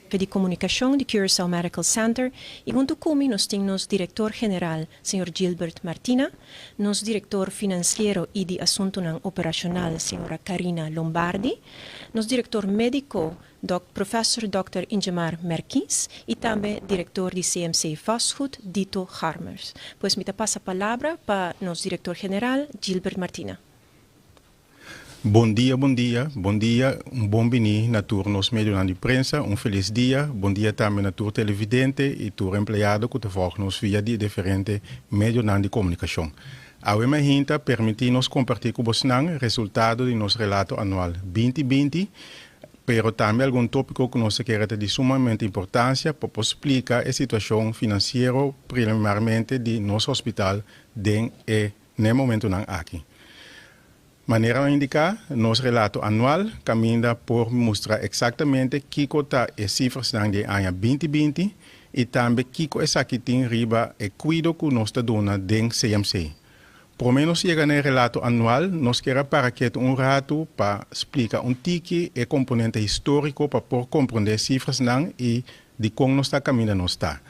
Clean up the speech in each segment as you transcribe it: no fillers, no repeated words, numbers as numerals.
Di Komunikashon di Curaçao Medical Center i huntu ku mi nos tin nos direktor general, señor Gilbert Martina, nos direktor finansiero i di asuntunan operashonal, señora Karina Lombardi, nos direktor médiko, Professor Dr. Ingemar Merkins i tambe direktor di CMC Vastgoed, Dito Garmers. Pues mi ta pasa palabra pa nos direktor general, Gilbert Martina. Bon dia, bon dia, bon dia, un bon bini na tur nos medionan di prensa, un felis dia, bon dia tambe na tur televidente i tur empleado ku ta volg nos via di diferente medionan di komunikashon. Awe mainta permití nos kompartí ku bosnan resultado di nos relato anual 2020, pero tambe algun tópiko ku nos ta kere ta di sumamente importansia pa por splika e situashon finansiero preliminarmente di nos hospital den e n'e momentunan aki. Manera a indiká, nos relato anual kaminda por mustra eksaktamente kiko ta e sifrasnan di aña 2020 i tambe kiko esaki tin riba e kuido ku nos ta duna den CMC. Promé nos yega na e relato anual, nos ke para ketu un ratu pa splika un tiki e komponente históriko pa por komprondé sifrasnan i di kon nos ta kaminda nos ta.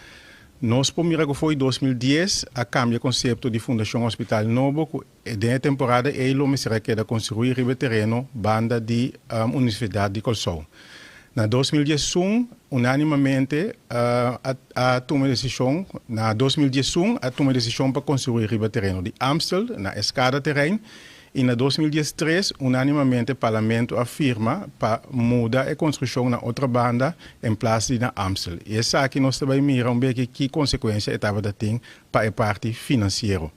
Nos por mira ku for di 2010 a kambia konsepto di Fundashon Hospital Nobo ku den e temporada ei lo mester a keda konstruí riba tereno banda di Universidat di Kòrsou. Na 2011, unánimamente a tuma desishon, na 2011 a tuma desishon pa konstruí riba tereno di Amstel, na Escada terrein, i na 2013 unánimamente Parlamento a firma pa muda e konstrukshon na otro banda en plas di na Amstel. I esaki nos ta bai mira un beki ki konsekuensia e tabatin pa e parti finansiero.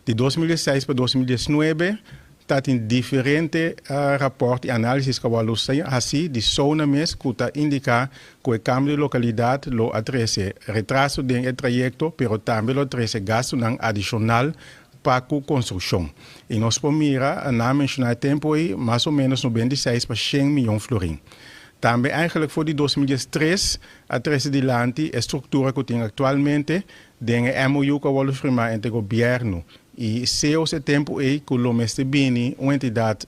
Di 2006 pa 2019 tabatin diferente rapòrt i análisis ku a hasi di SONA mes ku ta indiká ku e kambio di lokalidat lo a trese retraso den e trayekto, pero tambe lo trese gastunan adishonal pa e konstrukshon. I nos por mira, nan a menshoná e tempu ei, mas o ménos 96 pa 100 mion florin. Tambe eigenlijk for di 2013 a trese dilanti e struktura ku tin aktualmente den e MOU ku a firma entre gobièrnu i SEOS e tempu ei ku lo mester bini un entidat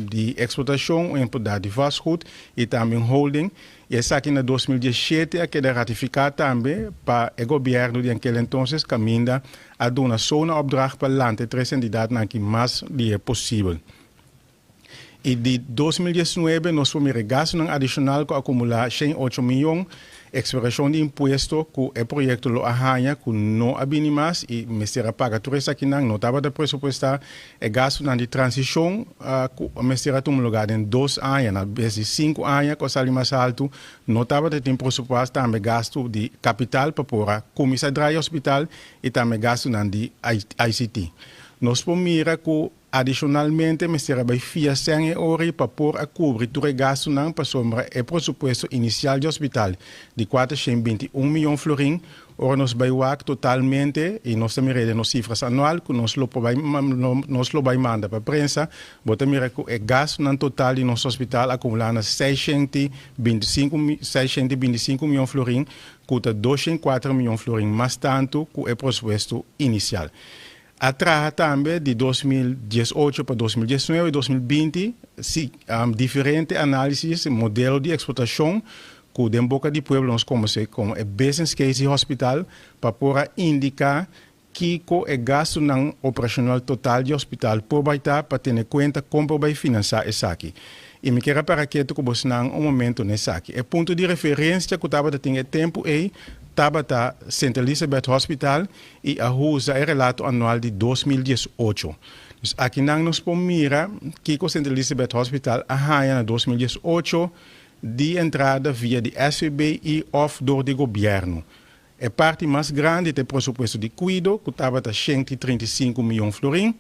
di eksplotashon, un entidat di vastgoed i tambe un holding. I esaki na 2017 a keda ratifiká tambe pa e gobièrnu di aquel entonces, kaminda a duna SONA opdracht pa lanta tres entidatnan aki mas lihé posibel. I di 2019 nos a mira gastunan adishonal ku a akumulá 108 mion, ekspirashon di impuesto ku e proyekto lo a haña ku no a bini mas i mester a paga tur esakinan no tabata presupuestá, e gastunan di transishon ku mester a tuma lugá den 2 aña, na bes di 5 aña ku a sali mas altu, no tabatin presupuesto, tambe gastu di kapital pa por a kuminsá drai hospital i tambe gastunan di ICT. Nos por mira ku adishonalmente mester a bai fia sèn e ora ei pa por a kubri tur e gastunan, pasobra e presupuesto inisial di hospital di 421 mion florin, ora nos bai wak totalmente i nos ta mira nos sifras anual ku nos lo bai manda pa prensa, bo ta mira ku e gastunan total di nos hospital a akumulá na 625 mion florin, ku ta 204 mion florin mas tantu ku e presupuesto inisial. A traha tambe di 2018 pa 2019 i 2020 si, diferente análisis, modelo di eksplotashon ku den boka di pueblo nos konosé komo e business case di hospital, pa por a indiká kiko e gastunan operashonal total di hospital por bai ta, pa tene kuenta kon por bai finansiá esaki. I mi ke para ketu ku bosnan un momento n'esaki. E punto di referensia ku tabatin e tempu ei tabata St. Elizabeth Hospital i a usa e relato anual di 2018. Dus aki nan nos por mira kiko St. Elizabeth Hospital a haña na 2018 di entrada via di SVB i òf dor di gobièrnu. E parti mas grandi ta e presupuesto di kuido, ku tabata 135 mion florin.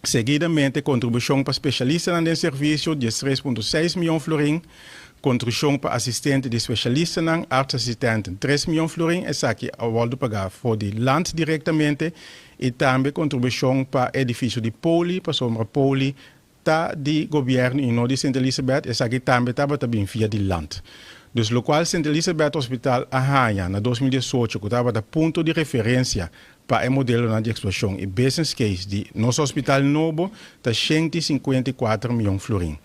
Seguidamente, kontribushon pa spesialistanan den servisio, 3,6 mion florin. Kontribushon pa asistente di spesialistanan, artsassistent, 3 mion florin. Esaki a wòrdu pagá for di land direktamente. I tambe kontribushon pa edifisio di poli, pasobra poli ta di gobièrnu i no di St. Elizabeth, esaki tambe tabata bin via di land. Dus lokual St. Elizabeth Hospital a haña na 2018, ku tabata punto di referensia pa e modelo di eksplotashon i business case di nos hospital nobo, ta 154 mion florin.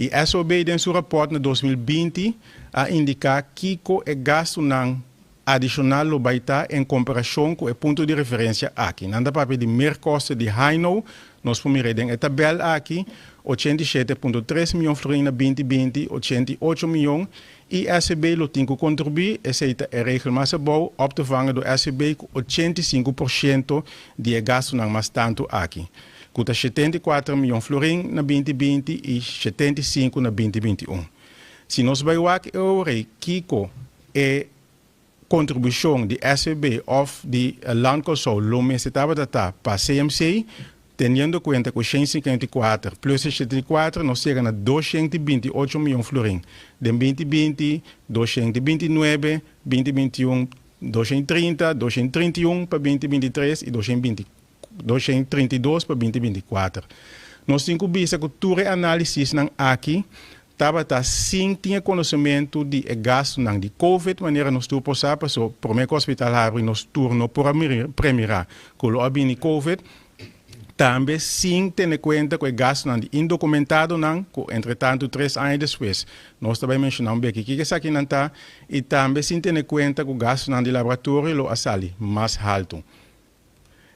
I SOB den su rapport na 2020 a indiká kiko e gastunan adishonal lo bai ta en komparashon ku e punto di referensia aki. Nan ta papia di meerkosten di Haino, nos por mira den e tabèl aki, 87,3 mion florin na 2020, 88 mion, i SVB lo tin ku kontribuí, esei ta e regel mas abou, op te vangen door SVB ku 85% di e gastunan mas tantu aki, ku ta 74 mion florin na 2020 i 75 na 2021. Si nos bai wak e ora kiko e kontribushon di SVB òf di Land Kòrsou lo mester tabata ta pa CMC, teniendo kuenta ku 154 plus 74, nos yega na 228 mion florin. Den 2020, 229, 2021, 230, 231 pa 2023 i 220, 232 pa 2024. Nos tin ku bisa ku tur e análisisnan aki tabata sin tin konosementu di e gastunan di COVID, manera nos tur por sa, paso promé ku hospital habri nos tur no por a premirá ku lo a bini COVID, tambe sin tene kuenta ku e gastunan di indokumentadonan, ku entretantu 3 aña despues nos tambe menshoná un beki kiko esakinan ta, i tambe sin tene kuenta ku gastunan di laboratorio lo a sali mas haltu.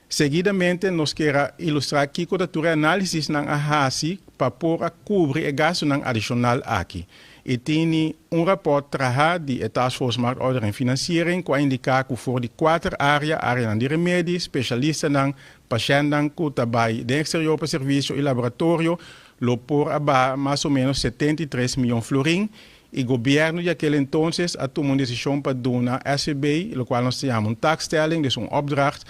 Seguidamente nos ke ilustrá kiko ta tur análisisnan a hasi pa por a kubri e gastunan adishonal aki. I tin un rapport trahá di e Task Force Marktordening Financiering ku a indiká ku for di kuater área, área di remedi, spesialistanan, pashèntnan ku ta bai den eksterior pa servisio i laboratorio, lo por a baha mas o ménos 73 mion florin, i gobièrnu di aquel entonces a tuma un desishon pa duna SVB, lokual nos ta yama un taakstelling, dus un opdracht,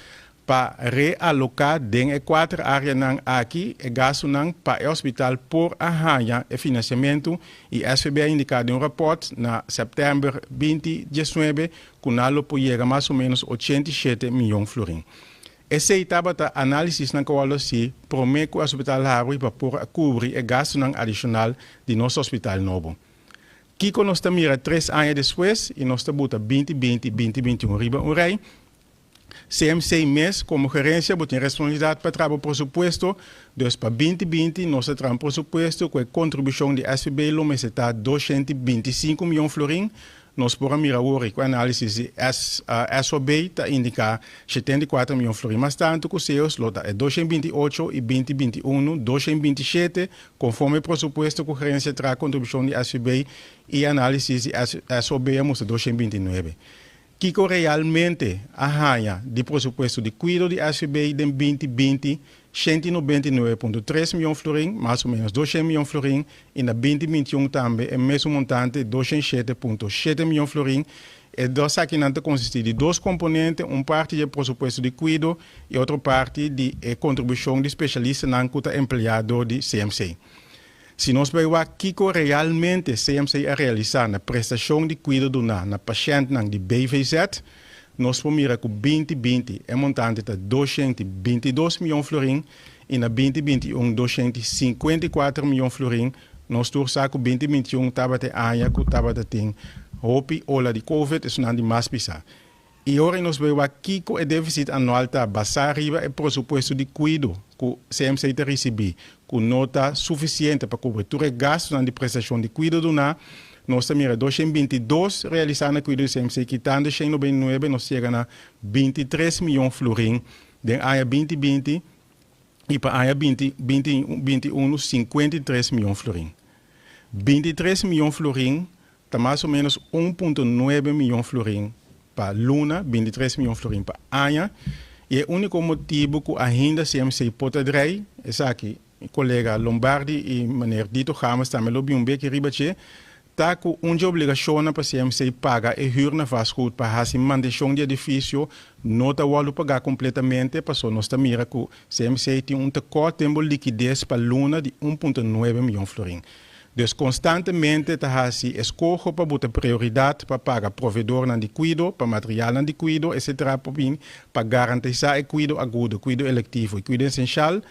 pa realoká den e kuater áreanan aki e gastunan pa e hospital por a haña e finansiamentu, i SVB a indiká den un rapport na sèptèmber 2019 ku nan lo por yega mas o ménos 87 mion florin. Esei tabata análisisnan ku a hasi promé ku hospital habri pa por a kubri e gastunan adishonal di nos hospital nobo. Kiko nos ta mira 3 aña despues? I nos ta buta 2020 2021 riba un rei. CMC mes, komo gerensia, tin responsabilidat pa traha presupuesto. Dus pa 2020, nos a traha un presupuesto ku e kontribushon di SVB lo mester ta 225 mion florin. Nos por a mira awor ku análisis di SOB ta indiká 74 mion florin mas tantu ku SEOS, lo ta 228 i 2021, 227, konforme presupuesto ku gerensia a traha kontribushon di SVB i análisis di SOB a mustra 229. Kiko realmente a haña di presupuesto di kuido di SVB den 2020? 199,3 mion florin, mas o ménos 200 mion florin, i na 2021 tambe e mesun montante, 207,7 mion florin. E dos akinan ta konsistí di dos komponente, un parti di presupuesto di kuido i otro parti di kontribushon di spesialistanan ku ta empleado di CMC. Si nos bai kiko realmente CMC a realisá na prestashon di kuido na pashèntnan di BVZ, nos por mira ku 2020 e montante ta 222 mion florin i na 2021 254 mion florin. Nos tur sa ku 2021 tabata aña ku tabata tin hopi ola di COVID, esunnan di mas pisá. I ora nos bai kiko e défisit anual ta basá riba e presupuesto di kuido ku CMC ta risibí, ku no ta sufisiente pa kubri tur e gastunan di prestashon di kuido duná, nos ta mira 222 realisá na kuido di CMC, kitando 199, nos ta yega na 23 mion florin den aña 2020 i pa aña 2021 53 mion florin. 23 mion florin ta mas o ménos 1,9 mion florin pa luna, 23 mion florin pa aña. I e úniko motibu ku ainda CMC por ta drei, esaki, kolega Lombardi i meneer Dito Games tambe lo bin un beki riba dje, ta ku un obligashon pa CMC paga e huur na vastgoed pa hasi mantenshon di edifisio no ta wòrdu pagá kompletamente, paso nos ta mira ku CMC tin un tekort den likides pa luna di 1,9 mion florin. Dus konstantemente ta hasi eskoho pa buta prioridat pa paga proveedornan di kuido, pa materialnan di kuido, etc. Pa garantisá e kuido agudo, kuido elektivo i kuido esensial,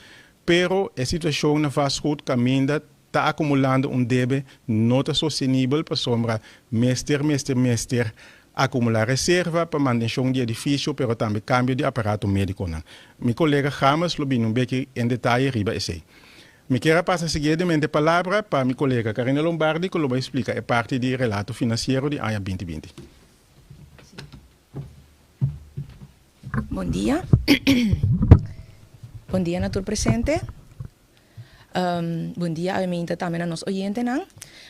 pero e situashon na vastgoed kaminda ta akumulando un debe no ta sostenibel, pasombra mester, mester, mester akumulá reserva pa mantenshon di edifisio, pero tambe kambio di aparato médiko. Mi kolega James lo bin un beki en detaye riba esei. Mi kier a pasa siguientemente palabra pa mi kolega Carina Lombardi ku lo bai splika e parti di relato finansiero di aña binti binti. Bon dia. Bon dia na tur presente. Bon dia awe minta tambe na nos oyentenan.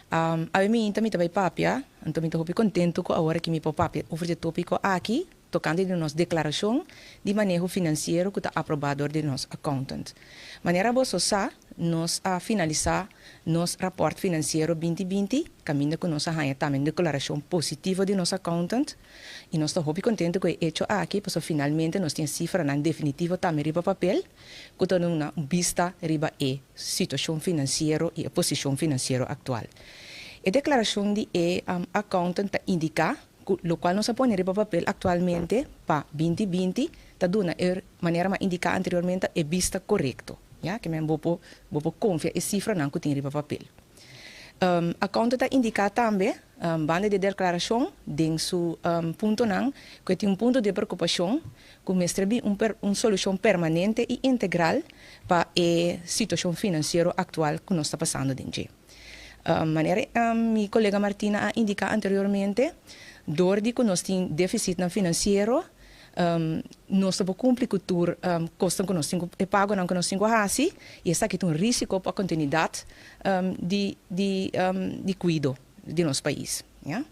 Awe minta mi ta bai papia, anto mi ta hopi contento cu awor aki mi por papia over di e topico aki tocante di nos declaracion di maneho financiero cu ta aproba door di nos accountant. Manera boso sa, nos a finalisa nos rapport financiero 2020 caminda cu nos a haña tambe un declaracion positivo di nos accountant. I nos ta hopi contento cu e hecho aki pasobra finalmente nos tin e cifranan definitivo tambe riba papel cu ta duna un bista riba e situacion financiero y e posicion financiero actual. E declaracion di e accountant ta indica cu locual nos a pone riba papel actualmente pa 2020 ta duna e manera mi a indica anteriormente e bista corecto, ya, ke men bo por bo por confia e cifranan cu tin riba papel. Accountant ta indica tambe Banda di e deklarashon, den su puntonan, ku e tin un punto di preokupashon ku mester bin un un solushon permanente i integral pa e situashon finansiero aktual ku nos ta pasando den dje. Manera mi kolega Martina a indiká anteriormente, dor di ku nos tin defisitnan finansiero, Nos ta por cumpli cu tur cosnan cu nos tin cu, e pagonan cu nos tin cu haci, y esaki ta un risico pa continuidad di di di cuido di nos pais, ya.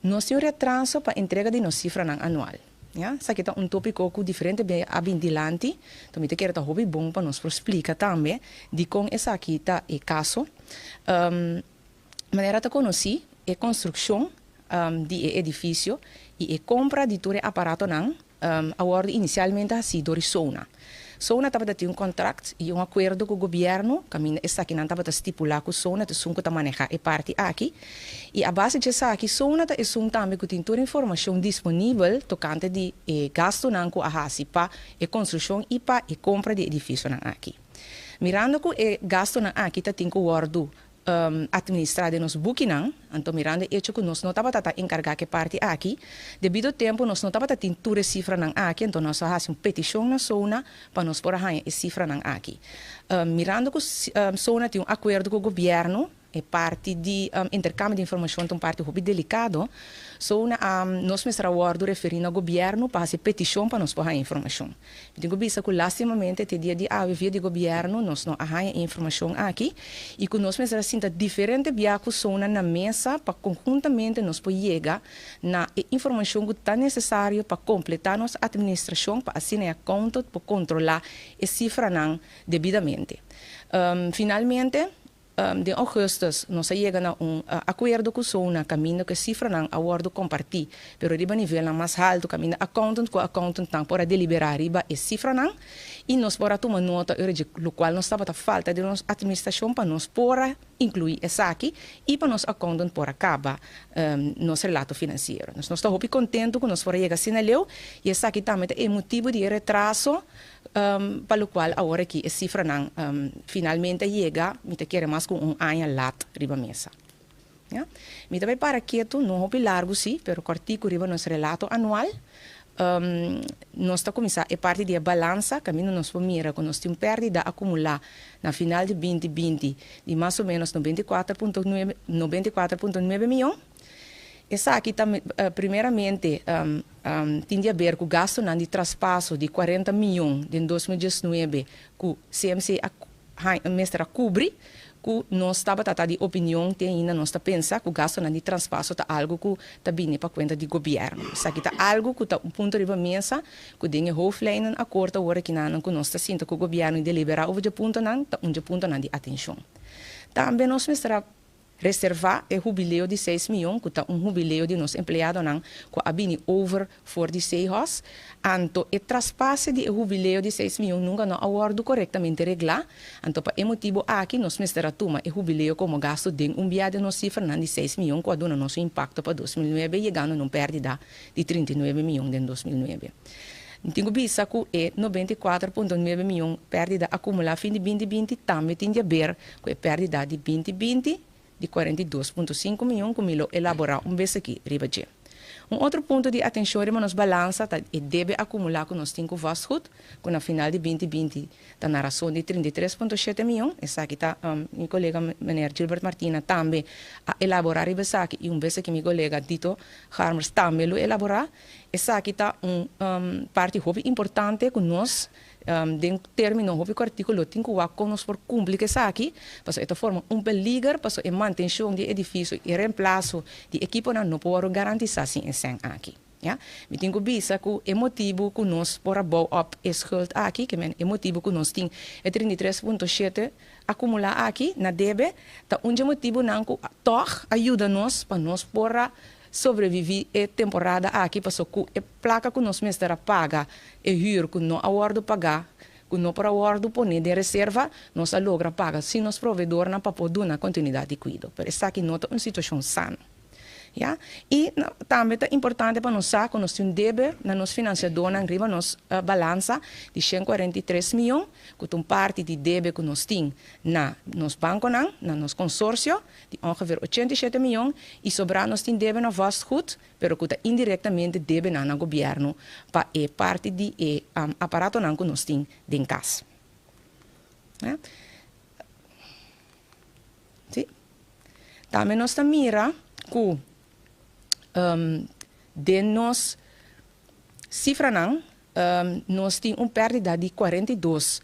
Nos tin un retraso pa entrega di nos cifranan anual, ya. Esaki ta un topico cu diferente bia a bin dilanti, enton mi ta kere ta hopi bon pa nos por splica tambe dicon esaki ta e caso. Manera ta konosí, e konstrukshon di e edifisio i e kompra di tur e aparatonan a wòrdu inisialmente hasí dor di Sona. Sona tabata tin un kontrakt i un akuerdo ku gobièrnu kaminda esakinan tabata stipulá ku Sona ta esun ku ta manehá e parti aki i a base di esaki Sona ta esun tambe ku tin tur informashon disponibel tokante di e gastunan ku a hasi pa e konstrukshon i pa e kompra di e edifisionan aki. Mirando ku e gastunan aki ta tin ku wòrdu administrá den nos bukinan, anto mirando e echo ku nos no tabata ta enkargá ku e parti aki, debido tempu nos no tabata tin tur e sifranan aki, anto nos a hasi un petishon na SONA pa nos por a haña e sifranan aki. Mirando ku SONA tin un akuerdo ku gobièrnu, e parti di interkambio di informashon ta un parti hopi delikado, SONA a nos mester a wòrdu referí na gobièrnu pa hasi petishon pa nos por haña informashon. Mi tin ku bisa ku lastimamente te dia di awe via di gobièrnu nos no a haña e informashon aki i ku nos mester a sinta diferente bia ku sonan na mesa pa konhuntamente nos por yega na e informashon ku ta nesesario pa kompletá nos atministrashon pa asina e accountant por kontrolá e sifranan debidamente. Finalmente. Den augustus nos a yega na un akuerdo ku Sona kaminda ku e sifranan a wòrdu kompartí, pero riba nivelnan mas haltu kaminda accountant ku accountantnan por a deliberá riba e sifranan i nos por a tuma nota ora dje lokual nos tabata falta den nos atministrashon pa nos por a inkluí esaki i pa nos accountant por a kaba nos relato finansiero. Nos ta hopi kontentu ku nos por a yega asina leu i esaki tambe ta e motibu di e retraso Pa locual awor aki e cifranan finalmente a yega, mi ta kere mas cu un aña lat riba mesa. Ya. Mi ta bay para ketu, no hopi largu si, pero cortico riba nos relato anual. Nos ta cuminsa e parti di e balansa, caminda nos por mira cu nos tin un perdida acumula na final di 2020 di mas o menos 94.9, 94.9 miyon. Esaki ta primeramente tin di haber ku gastunan di traspaso di 40 miyon den 2019 ku CMC a mester a kubri, ku nos tabata ta di opinion te ainda nos ta pensa ku gastunan di traspaso ta algu ku ta bini pa kuenta di gobièrnu. Esaki ta algu ku ta un punto riba mesa ku den e hoofdlijnen akort awor akinanan ku nos ta sinta ku gobièrnu i deliberá over dje puntonan ta un dje puntonan di atenshon. Tambe nos mester a Reservá e hubileo di seis mion ku ta un hubileo di nos empleadonan ku a bini over for di Sehos, anto e traspase di e hubileo di seis mion nunka no a wòrdu korektamente reglá, anto pa e motibu aki nos mester a tuma e hubileo komo gastu den un bia den nos sifranan di seis mion ku a duna nos un impakto pa 2009 yegando na un pèrdida di 39 mion den 2009. Mi tin ku bisa ku e 94.9 mion pèrdida akumulá fin di 2020 tambe tin di aber ku e pèrdida di 2020 di 42.5 mion ku mi lo elaborá un bes aki riba dje. Un otro punto di atenshon riba nos balansa ta e debe akumulá ku nos tin ku vastgoed, ku na final di 2020 ta na rason di 33,7 mion. Esaki ta mi kolega meneer Gilbert Martina tambe a elaborá riba esaki i un bes aki mi kolega Dito Garmers tambe lo elaborá. Esaki ta un parti hopi importante ku nos den término hopi kòrtiku lo tin ku wak kon nos por kumpli ku esaki, pasobra e ta forma un peliger pasobra e mantenshon di e edifisio i e remplaso di ekiponan no por wòrdu garantisá sin e sèn aki. Ya. Mi tin ku bisa ku e motibu ku nos por a bou òp e skuld aki, ke men e motibu ku nos tin e 33,7 akumulá aki na debe, ta un dje motibunan ku tòg a yuda nos pa nos por a sobreviví e temporada aki, paso ku e plaka ku nos mester a paga e hür ku no a wòrdu pagá, ku no por a wòrdu poné den reserva, nos a logra paga sin nos proveedornan pa por duna kontinuidat di kuido. Pero esaki no ta un situashon sano. Ya. I tambe ta importante pa nos sa ku nos tin un debe na nos finansiadónan riba nos balansa di 143 mion, ku ta un parti di debe ku nos tin na nos bankonan, na nos konsorsio, di ongeveer 87 mion, i sobrá nos tin debe na vastgoed, pero ku ta indirektamente debenan na gobièrnu pa e parti di e aparatonan ku nos tin den kas. Ya. Sí. Tambe nos ta mira ku den nos sifranan nos tin un pèrdida di 42,5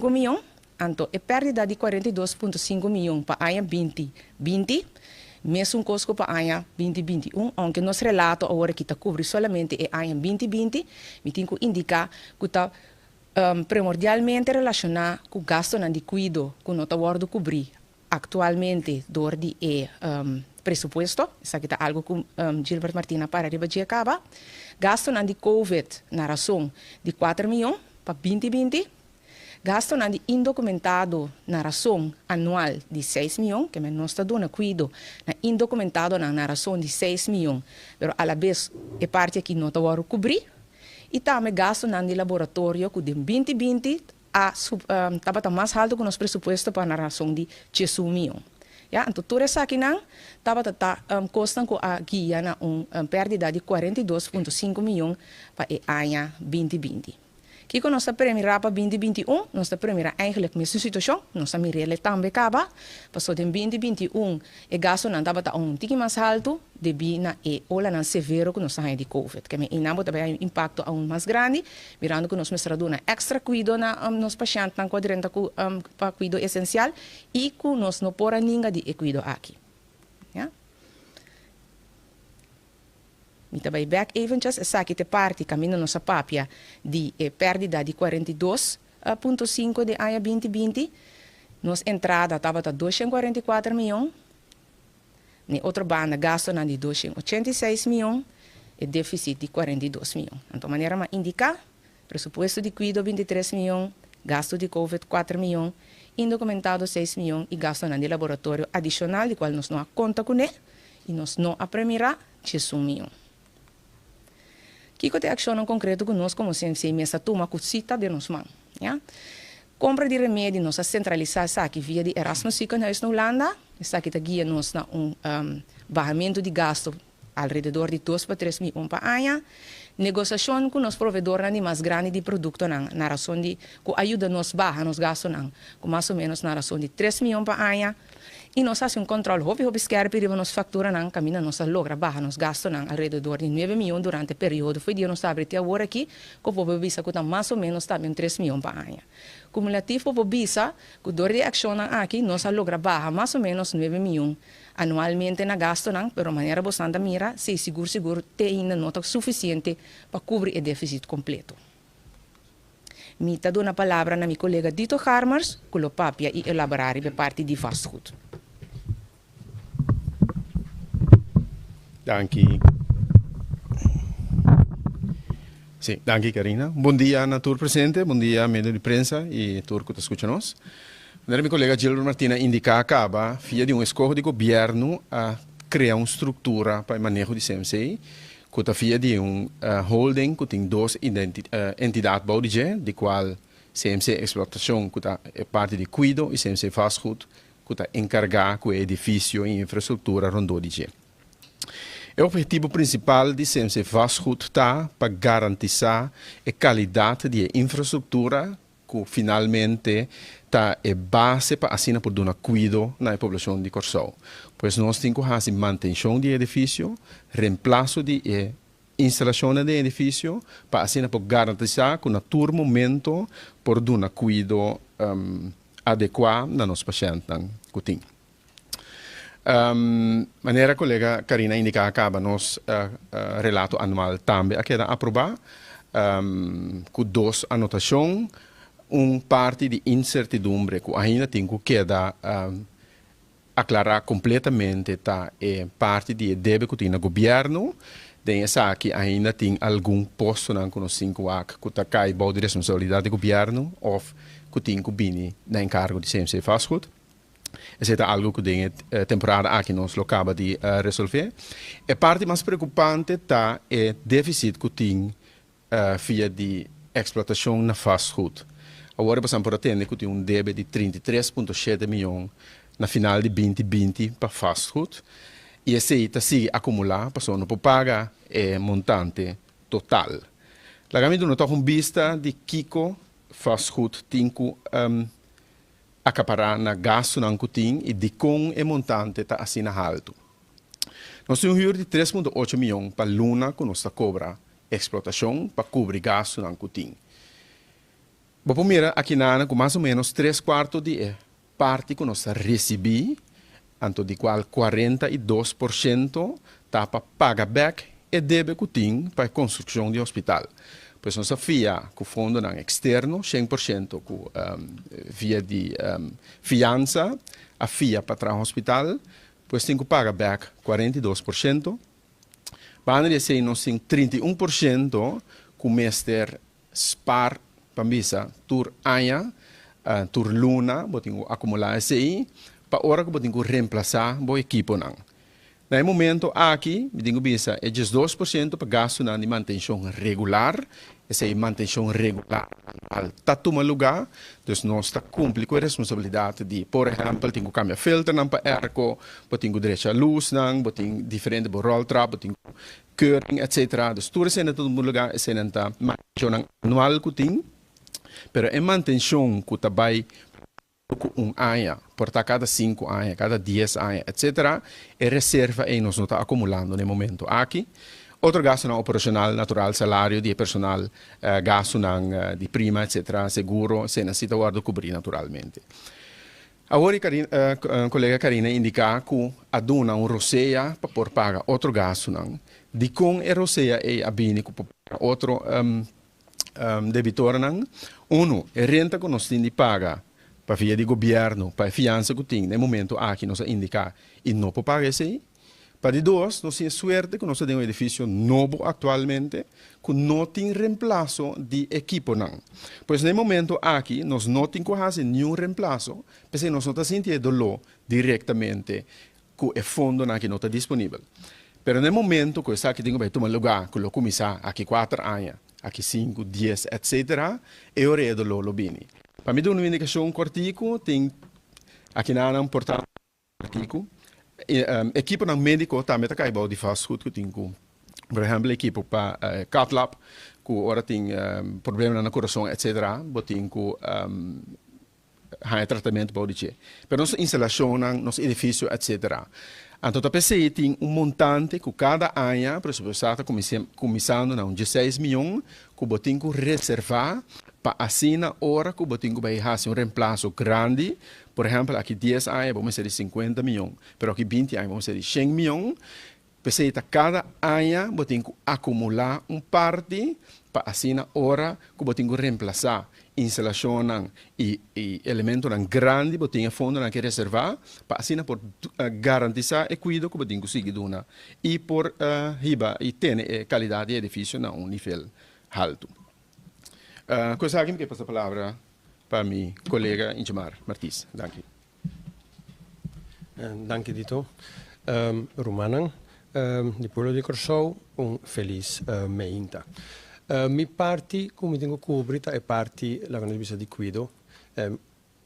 mion. Anto e pèrdida di 42,5 mion pa aña 2020, mesun kos ku pa aña 2021, ounke nos relato awor aki ta kubri solamente e aña 2020, mi tin ku indiká ku ta primordialmente relashoná ku gastonan di kuido ku no ta wòrdu kubrí aktualmente dor di e presupuesto. Esaki ta algu ku Gilbert Martina a para riba dje kaba. Gastonan di Covid na rason di 4 mion pa 2020. Gastonan di indokumentado na rason anual di 6 mion, ke men nos ta duna kuido na indokumentadonan na rason di 6 mion, pero alabes e parti aki no ta wòrdu kubrí. I tambe gastonan di laboratorio ku den 2020 a tabata mas haltu ku nos presupuesto pa na rason di 11 mion. Ya, anto tur esakinan tabata ta kosnan ku a guia na un pèrdida di 42,5 mion pa e aña 2020. Kiko nos ta premirá pa 2021? Nos ta premirá eigenlijk mesun situashon, nos a mir'é tambe kaba, pasobra den 2021 e gastonan tabata un tiki mas haltu debí na e olanan severo ku nos a haña di Covid. Ke men einan bo ta bai haña un impakto aun mas grandi, mirando ku nos mester a duna èkstra kuido na nos pashèntnan ku a drenta ku pa kuido esensial i ku nos no por a ninga di e kuido aki. Ya. Mi ta bai bèk eventjes, esaki ta e parti kaminda nos a papia di e pèrdida di 42,5 den aña 2020. Nos entrada tabata 244 mion. Na otro banda gastonan di 286 mion, e défisit di 42 mion. Anto manera m'a indiká, presupuesto di kuido 23 mion, gasto di Covid 4 mion, indokumentado 6 mion i gastonan di laboratorio adishonal di kual nos no a konta kuné i nos no a premirá 11 mion. Kiko ta e akshonnan konkreto ku nos komo CMC mes a tuma ku si ta den nos man? Ya. Kompra di remedi nos a sentralisá esaki via di Erasmus Ziekenhuis na Hulanda. Esaki ta guia nos na un bahamentu di gasto alrededor di 2 pa 3 mion pa aña. Negosiashon ku nos proveedornan di mas grandi di produktonan na rason di ku a yuda nos baha nos gastonan ku mas o ménos na rason di 3 mion pa aña. I nos hasi un kòntròl hopi hopi skèrpi riba nos fakturanan kaminda nos a logra baha nos gastonan alrededor di 9 mion durante e periodo fo'i dia nos ta abri te awor aki ku por por bisa ku ta mas o ménos tambe un 3 mion pa aña. Kumulativo por bisa ku dor di e akshonnan aki nos a logra baha mas o ménos 9 mion anualmente na gastonan, pero manera bosan ta mira si sigur sigur te ainda no ta sufisiente pa kubri e défisit kompleto. Mi ta duna palabra na mi kolega Dito Garmers ku lo papia i elaborá riba e parti di vastgoed. Danki. Sí, danki Karina. Bon dia na tur presente, bon dia medio di prensa i tur ku ta skucha nos. Manera mi kolega Gilbert Martina a indiká kaba, via di un eskoho di gobièrnu a krea un struktura pa e maneho di CMC ku ta via di un holding ku tin dos entidat bou di dje, di kual CMC Eksplotashon ku ta e parti di kuido i CMC Vastgoed ku ta enkargá ku e edifisio i infrastruktura rondó di dje. E obhetivo principal di CMC Vastgoed ta pa garantisa e calidad di infrastructura cu finalmente ta e base pa asina por duna cuido na poblacion di Corsou. Pues nos tin cu haci mantencion di edificio, reemplaso di instalacion di edificio, pa asina por garantisa cu na tur momento por duna cuido adecua na nos pashentnan cu tin. Manera colega Karina indica caba, nos relato anual tambe a keda aproba cu dos anotacion: un parti di incertidumbre cu ainda tin cu keda aclara completamente ta e parti di debe cu tin na gobierno. Den esaki ainda tin algun postonan cu nos tin cu cu ta cay bou di responsabilidad di gobierno of cu tin cu bini na encargo di CMC Vastgoed. Esey ta algo cu den temporada aki nos lo caba di resolve. E parti mas preocupante ta e deficit cu tin via di explotacion na vastgoed. Awor pasamos por atende cu tin un debe di 33.7 miyon na final di 2020 pa vastgoed. Y esey ta sigui acumula, paso no por paga e montante total. Laga mi duna toch un bista di kiko vastgoed tin cu acapara na gastonan cu tin y di con e montante ta asina halto. Nos tin un huur di 3.8 miyon pa luna cu nos ta cobra explotacion pa cubri gastonan cu tin. Bo mira aki na cu mas o menos 3/4 di e parti cu nos ta recibi, anto di cual 42% ta pa paga back e debe cu tin pa e construccion di hospital. Pues nos a fia cu fondonan externo, 100% cu via di fianza, a fia pa traha hospital, pues tin cu paga back 42%. Banda di esey nos tin 31% cu mester spaar pa bisa tur aña, tur luna, bo tin cu acumula esey, pa ora cu bo tin cu reemplasa bo ekiponan. Na e momento aki, mi tin cu bisa, e 12% pa gastonan di mantencion regular, esey mantencion regular ta tuma lugar, dus nos ta cumpli cu e responsabilidad di, por ehempel, tin cu cambia filternan pa airco, bo tin cu drecha luznan, bo tin diferente bo roltrap, bo tin cu keuring, etc. Dus tur esey na tuma lugar, esey nan ta mantencion anual cu tin, pero e mantencion cu ta bay cu un aña, por ta cada 5 aña, cada 10 aña, etc. E reserva ey nos no ta acumulando na e momento aki. Otro gastonan operacional, natural, salario di personal, gastonan di prima, etc. Seguro, esey nan si ta wordo cubri naturalmente. Awor, colega Karina indica cu a duna un rosea pa por paga otro gastonan. Di con e rosea ey a bini cu por paga otro debitornan? Uno, e renta cu nos tin di paga pa via di gobierno, pa e fianza cu tin, na e momento aki nos a indica y no por paga esey. Pa di dos, nos tin suerte cu nos tin un edificio nobo actualmente cu no tin reemplaso di ekiponan. Pues na e momento aki nos no tin cu haci ningun reemplaso, pesey nos no ta sinti e dolor directamente cu e fondonan aki no ta disponibel. Pero na e momento cu esaki tin cu tuma lugar, cu lo cuminsa aki 4 aña, aki 5, 10, etc., e ora e dolor lo bini. Pa mi duna un indicacion cortico, tin aki na un portal cortico, ekiponan medico tambe ta cay di vastgoed cu tin cu, por ehempel, ekipo pa cath lab, cu ora tin problema na curason, etc., bo tin cu haya tratamento pa dje. Pero nos instalacion, nos edificio, etc. Anto, ta pesey tin un montante cu cada aña, presupuesta ta cuminsando na un 16 miyon, cu bo tin cu reserva pa asina ora cu bo tin cu bay haci un reemplaso grandi, por ehempel, aki 10 aña bo mester di 50 miyon, pero aki 20 aña bo mester di 100 miyon, pesey ta cada aña bo tin cu acumula un parti pa asina ora cu bo tin cu reemplasa instalacion y elementonan grandi, bo tin fondonan cu reserva pa asina por garantisa e cuido cu bo tin cu sigui duna y por hiba y tene e calidad di edificio na un nivel halto. Cu esaki mi kier pasa palabra pa mi colega Ingemar Martis. Danki. Danki, Dito. Rumannan di pueblo di Corsou, un feliz mainta. Mi parti, cu mi tin cu cubri, ta e parti, laga nos bisa, di cuido.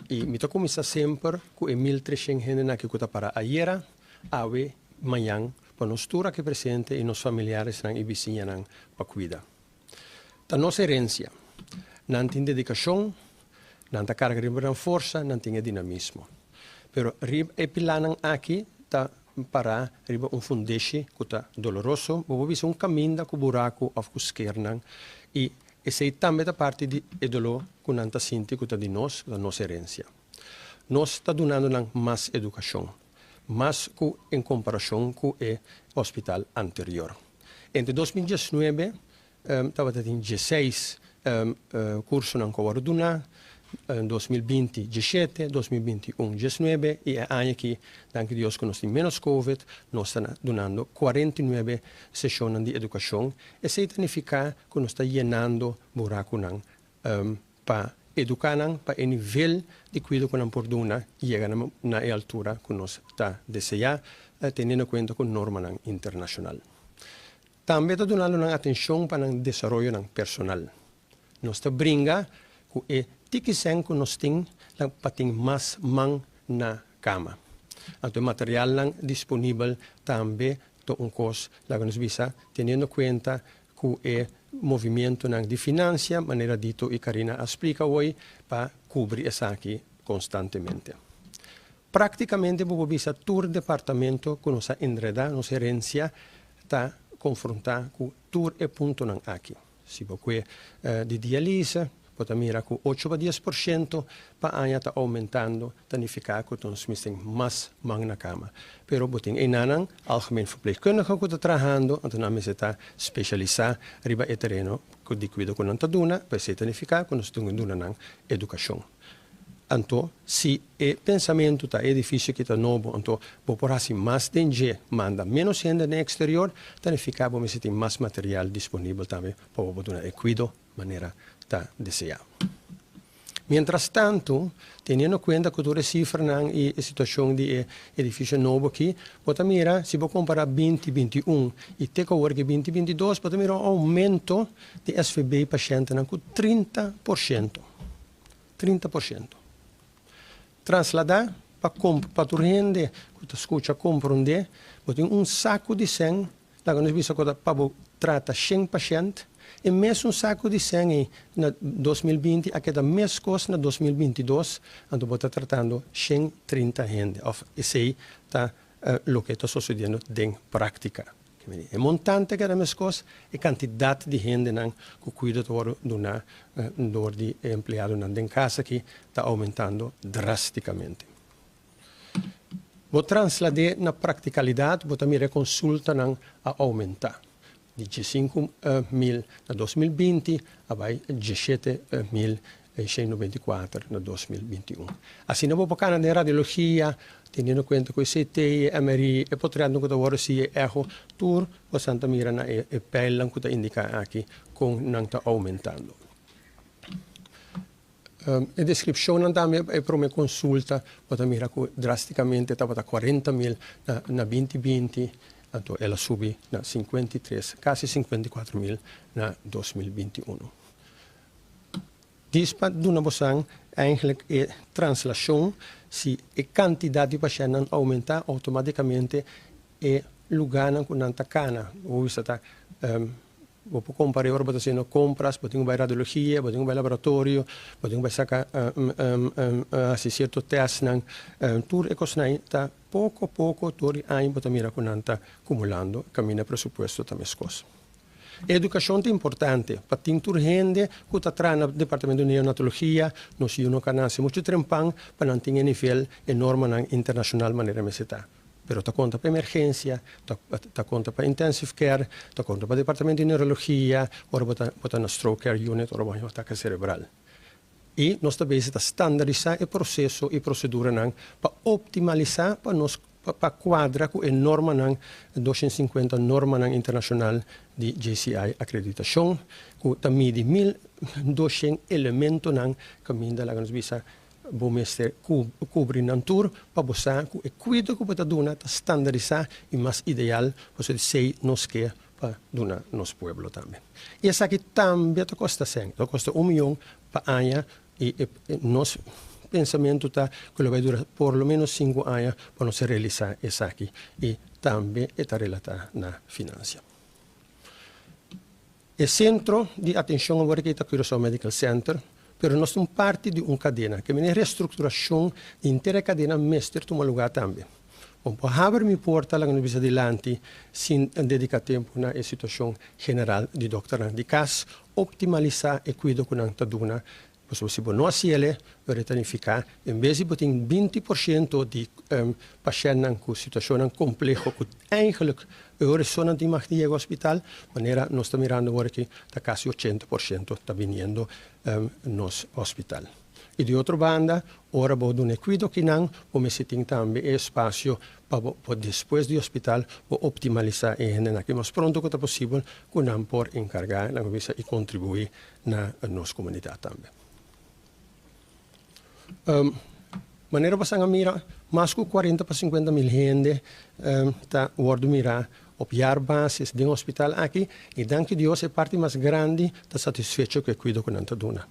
Y mi ta cuminsa semper cu e 1300 hendenan aki cu ta para ayera, awe, mañan. pa nos tur aki presente i nos familiaresnan i bisiñanan pa kuida. Ta nos herensia. Nan tin dedikashon, nan ta karga riba nan forsa, nan tin e dinamismo. Pero riba e pilanan aki ta pará riba un fundeshi ku ta doloroso, bo por bisa un kaminda ku buraku òf ku skernan i esei tambe ta parti di e doló ku nan ta sinti ku ta di nos, ku ta nos herensia. Nos ta dunando nan mas edukashon, mas ku en komparashon ku e hospital anterior. Entre 2019 tabata tin 16 kursonan ku a wòrdu duná, 2020 17, 2021 19 i e aña aki, danki Dios ku nos tin ménos covid, nos ta dunando 49 seshonnan di edukashon. Esei ta nifiká ku nos ta yenando burakunan pa eduká nan pa e nivel di kuido ku nan por duna yega na e altura ku nos ta deseá, teniendo kuenta ku normanan internashonal. Tambe ta dunando nan atenshon pa nan desaroyonan personal. Nos ta bringa ku e tiki sèn ku nos tin pa tin mas man na kama. Anto e materialnan disponibel tambe ta un kos, laga nos bisa, teniendo kuenta ku e movimientonan di finansia, manera Dito i Karina a splika hoy, pa kubri esaki konstantemente. Práktikamente bo por bisa tur departamento ku nos a enredá, nos herensia ta konfrontá ku tur e puntonan aki. Si bo kue di dialise, bo ta mira ku 8 pa 10% pa aña ta oumentando, ta nifiká ku nos mester mas man na kama. Pero bo tin einanan algemeen verpleegkundige ku ta trahando, anto nan mester ta spesialisá riba e tereno di kuido ku nan ta duna, pa esei ta nifiká ku nos tin ku duna nan edukashon. Anto, si e pensamentu ta e edifisio ki ta nobo, anto bo por hasi mas den dje, manda ménos hende den eksterior, ta nifiká bo mester tin mas material disponibel tambe pa bo por duna e kuido manera ta deseá. Mientras tantu, teniendo kuenta ku tur e sifranan i e situashon di e edifisio nobo aki, bo ta mira, si bo kompará 2021 i te ku awor ki 2022, bo ta mira un oumento di SVB pashentenan ku 30%. 30%. Trasladá pa pa tur hende ku ta skucha komprondé, bo tin un saku di sèn, laga nos bisa ku ta pa bo trata 100 pashènt, e mesun saku di sèn ei na 2020 a keda meskos na 2022, anto bo ta tratando 130 hende, òf esei ta loke ta sosediendo den práktika. E montante keda meskos, e kantidat di hendenan ku kuido ta wòrdu duná dor di e empleadonan den kas aki ta oumentando drástikamente. Bo traslad'é na praktikalidat, bo ta mira e konsultanan a oumentá. Di 15.000 na 2020 a bai 17.194 na 2021. Asina bo por kana den radiologia, teniendo kuenta ku e CT, e MRI, e potretnan ku ta wòrdu hasi, e echo, tur bo ta mira na e pijlnan ku ta indiká aki kon nan ta oumentando. E deskripshonnan tambe e promé konsulta bo ta mira ku drástikamente tabata 40.000 na 2020, anto el a subi na 53, kasi 54.000 na 2021. Dis pa duna bosan eigenlijk e translashon, si e kantidat di pashèntnan oumentá, outomátikamente e lugánan ku nan ta kana, bo bisa ta bo por kompar'é ora bo ta hasiendo kompras, bo tin ku bai radiologia, bo tin ku bai laboratorio, bo tin ku bai saka hasi sierto tèstnan, tur e kosnan ei ta poko poko tur di aña bo ta mira ku nan ta kumulando kaminda presupuesto ta meskos. Edukashon ta importante pa tin tur hende ku ta traha na departamento di neonatologia, nos yu no ka nase muchu trempan pa nan tin e nivel, e normanan internashonal manera mester ta. Pero ta konta pa emergensia, ta konta pa intensive care, ta konta pa departamento di neurologia, ora bo ta bo ta na stroke care unit, ora bo haña un atake serebral. I nos ta bezig ta standarisá e proseso i proseduranan pa optimalisá pa nos pa kuadra ku e normanan 250 normanan internashonal di JCI akreditashon ku ta midi 1200 elementonan kaminda laga nos bisa bo mester kubri nan tur pa bo sa ku e kuido ku bo ta duna ta standarisá i mas ideal pasobra esei nos ke pa duna nos pueblo tambe. I esaki tambe ta kosta sèn, ta kosta 1 mion pa aña i nos pensamentu ta ku lo bai dura por lo ménos sinku aña pa nos realisá esaki i tambe e ta relatá na finansia. E sentro di atenshon awor aki ta Curaçao Medical Center, pero nos ta un parti di un kadena. Ke mene restrukturashon di henter e kadena mester tuma lugá tambe. Bon por habri mi porta laga nos bisa dilanti sin dediká tempu na e situashon general di dòkternan di kas, optimalisá e kuido ku nan ta duna. Pasobra si bo no hasi el, lo e ta nifiká en bes di bo tin 20% di pashèntnan ku situashonnan kompleho ku eigenlijk e ora so nan tin mag di yega hospital, manera nos ta mirando awor aki ta kasi 80% ta biniendo nos hospital. I di otro banda, ora bo duna e kuido kinan, bo mester tin tambe e espasio pa bo por despues di hospital bo optimalisá e hendenan aki mas pronto ku ta posibel ku nan por enkargá, nan por bisa, i kontribuí na nos komunidat tambe. Manera bo san a mira, mas ku 40 pa 50 mil hende ta wòrdu mirá op jaarbasis den hospital aki i danki Dios e parti mas grandi ta satisfecho ku e kuido ku nan ta duna.